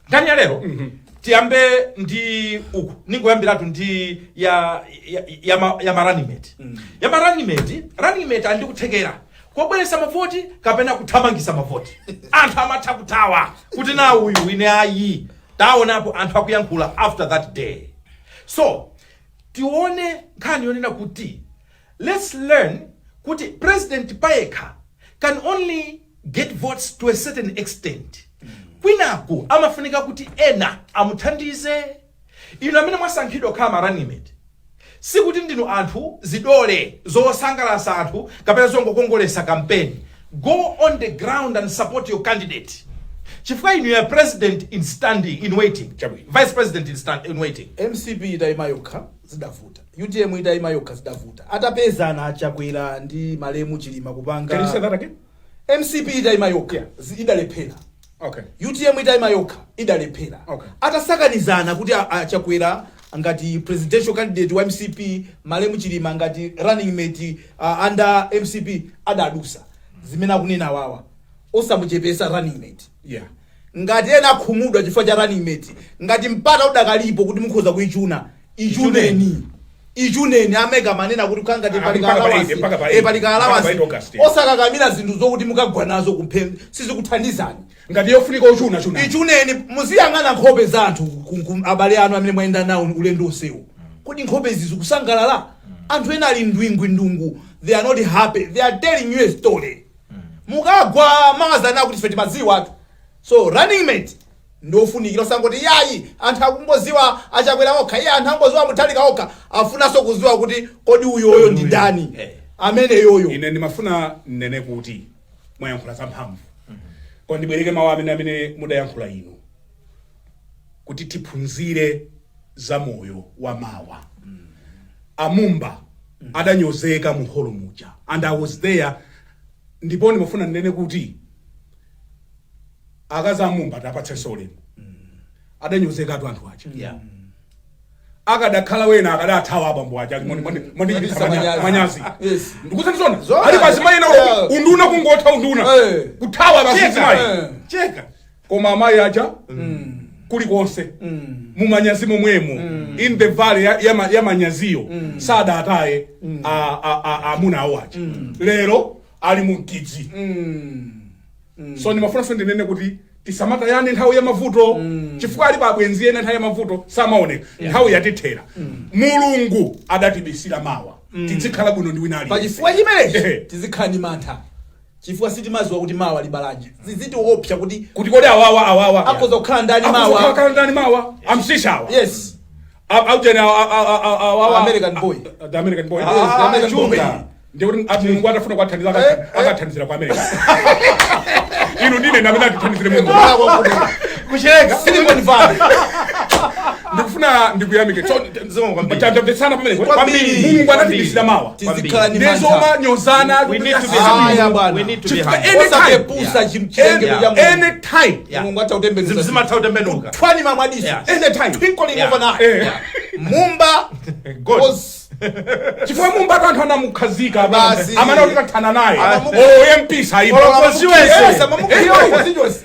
Nkhani ya lero, tiyambe ndi uku, ningoyambiratu ndi ya ma running mate. Ya ma running mate, running mate ali ndi kuthekera kobweresa mavoti kapena kuthamangisa mavoti. Anthu amatha kuthawa kuti na uyu ine ayi. Taonapo anthu akuyankhula after that day. So tione nkhani yonena kuti let's learn kuti president payekha can only get votes to a certain extent. Kwinaku amafunika kuti ena amuthandize. Inu amene mwasankhidwa kukhala ma running mate, sikuti ndinu anthu zidole zosangalatsa anthu kapena zongokongolesa campaign. Go on the ground and support your candidate, chifukwa inu ya president in standing, in waiting. Chabwino. Vice president in waiting. MCP itayima yokha zidavuta, UTM itayima yokha zidavuta. Atapezana Achakwera ndi malemu Chilima kupanga Can you say that again? MCP itayima yokha idalephera. UTM itayima yokha idalephera. Atasakanizana kuti Achakwera ngati presidential candidate wa MCP, malemu Chilima ngati running mate under MCP, adadusa zimene akunena awawa. Osamuchepesa running mate. Ngati ena akhumudwa chifukwa cha running mate, ngati mpata udakalipo kuti mukhoza kuichuna, ichuneni, ichuneni. Ameka manena kuti kukhala ngati pali Mpaka pa ka 8, mpaka pa allowance, 8, pali ka mpaka pa allowance. 8 August, yeah. Osakakamira zinthu zokuti mukagwa nazo kumphe, sizikuthandizani. Ngati yofunika uchuna, chuna. Ichuneni. Muziyang'ana nkhope za anthu, abale anu amene mwayenda nawo ulendo usewu. Kodi nkhope izi zikusangalala? Anthu ena ali ndwingwindungu, they are not happy, they are telling you a story. Mukagwa mawazana kuti ife timadziwa atu. So running mate ndofunikira. Osangoti yayi, anthu akungoziwa Achakwera okha, iye anthu angoziwa Mutharika okha. Afunanso kuziwa kuti kodi uyoyo ndi ndani amene yoyo. Ine ndimafuna nnene kuti mwayankhula zamphamvu, koma ndibwereke mawu amene mudayankhula inu kuti tiphunzire za moyo wa mawa. Amumba adanyozeka mu holo muja and I was there. Ndipo ndimafuna ndinene kuti akazi amumba tapatsenso ulemu. Adanyozekatu anthu aja. Akadakhala wena akadathawa abambo aja mwandichititsa Manyazi. manyazi. Ndikutsatizona. Zona. Ali pazimayi na unduna, kungotha unduna, kuthawa basi zimayi. Cheka. Koma amayi aja kulikonse mumanyazi momwemo, in the valley ya manyaziyo, sadataye amuna awo aja. Lero ali mu mkidzi. So ndimafunanso ndinene kuti tisamatayane nthawi ya mavuto, chifukwa alipo abwenzi ena nthawi ya mavuto samaoneka. Nthawi yatithera. Mulungu adatibisira mawa. Tizikhala bwino ndi wina aliyense. Pachifukwa chimenechi tizikhala ndi mantha, chifukwa sitimaziwa kuti mawa libalanji. Zizitiopsa kuti kuti kodi awawa akhoza kukhala ndani akhoza mawa? kukhala ndani mawa? Amsisha awa. Aujene awawa. American boy. The American boy. Yes, the American boy. Chunga. Ndikuti Mulungu atafuna kuwathandiza, akathandizira ku America. Inu ndine ndamene atithandizire Mulungu? Kucheka. Silicon Valley. Ndikufuna ndikuyamike. So, Zikomo kwambiri. tamvetsana pamene. Kwambiri. Mulungu anatibisira mawa. Tizikhala ndi Ndezoma mantha. nyozana. We need to be Aya, humble. bwana. We need to be Chifukwa humble. anytime. Osapepusa chilengedwe cha Mulungu. Anytime. Mulungu atha kutembenuza. Zinthu zimatha kutembenuka. Twani mamwadiso. Anytime. Twinkling of an eye. Mumba God. was Chifukwa mumba anthu anamukhazika. Basi. Amene kuti tathana naye. O MP saima. Olo constituency. Yes, amamukhazika.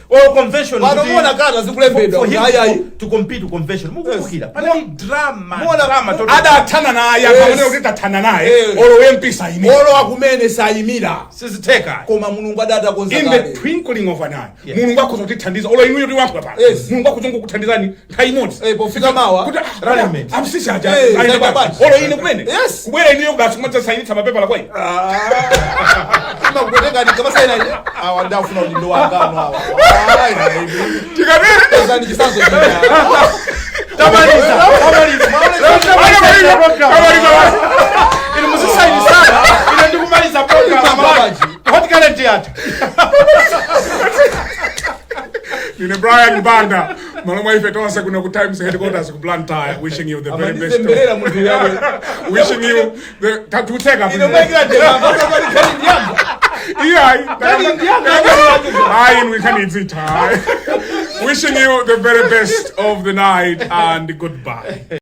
Or convention. Pano muona kana zikulembedwa For him ayi ayi. to compete to convention, mukumbukira panali drama. Muona- Drama total. Adathana naye. Yes. Amene kuti tathana naye. Olo MP saima. Olo akumene sayimira. Sizitheka. Koma Mulungu adatakonza In the kale. twinkling of an eye, Mulungu akhoza kutithandiza. Olo inuyo tiwankhula pano, Mulungu akhoza kukuthandizani nthawi imodzi Pofika mawa kuti Running mate. amsisi aja Zaida ayenda bwanji. bwanji. Olo ine kumene. ine. Yes. Kubwera inuyo basi kumadzasainitsa mapepala kwa ine. Imakupweteka ndikamasaina awa, ndafuna kuti ndowangano awa. Tikatero. Pezani chisanzo china. Tamaliza, tamaliza. Tamaliza. Inu muzisainisana, ine ndikumaliza program. Babaji. Hot Current yathu. Ndine Brian Banda, malo mwa ife tonse kuno ku Times headquarters ku Blantyre, wishing you the very best. Amandizemberera munthu yabwe. Wishing you the tatutseka. Ine mwekera ndemanga kwali khali ndiyamba. Iyayi. Kali ndiyamba. Ayi, we can eat it. Wishing you the very best of the night and goodbye.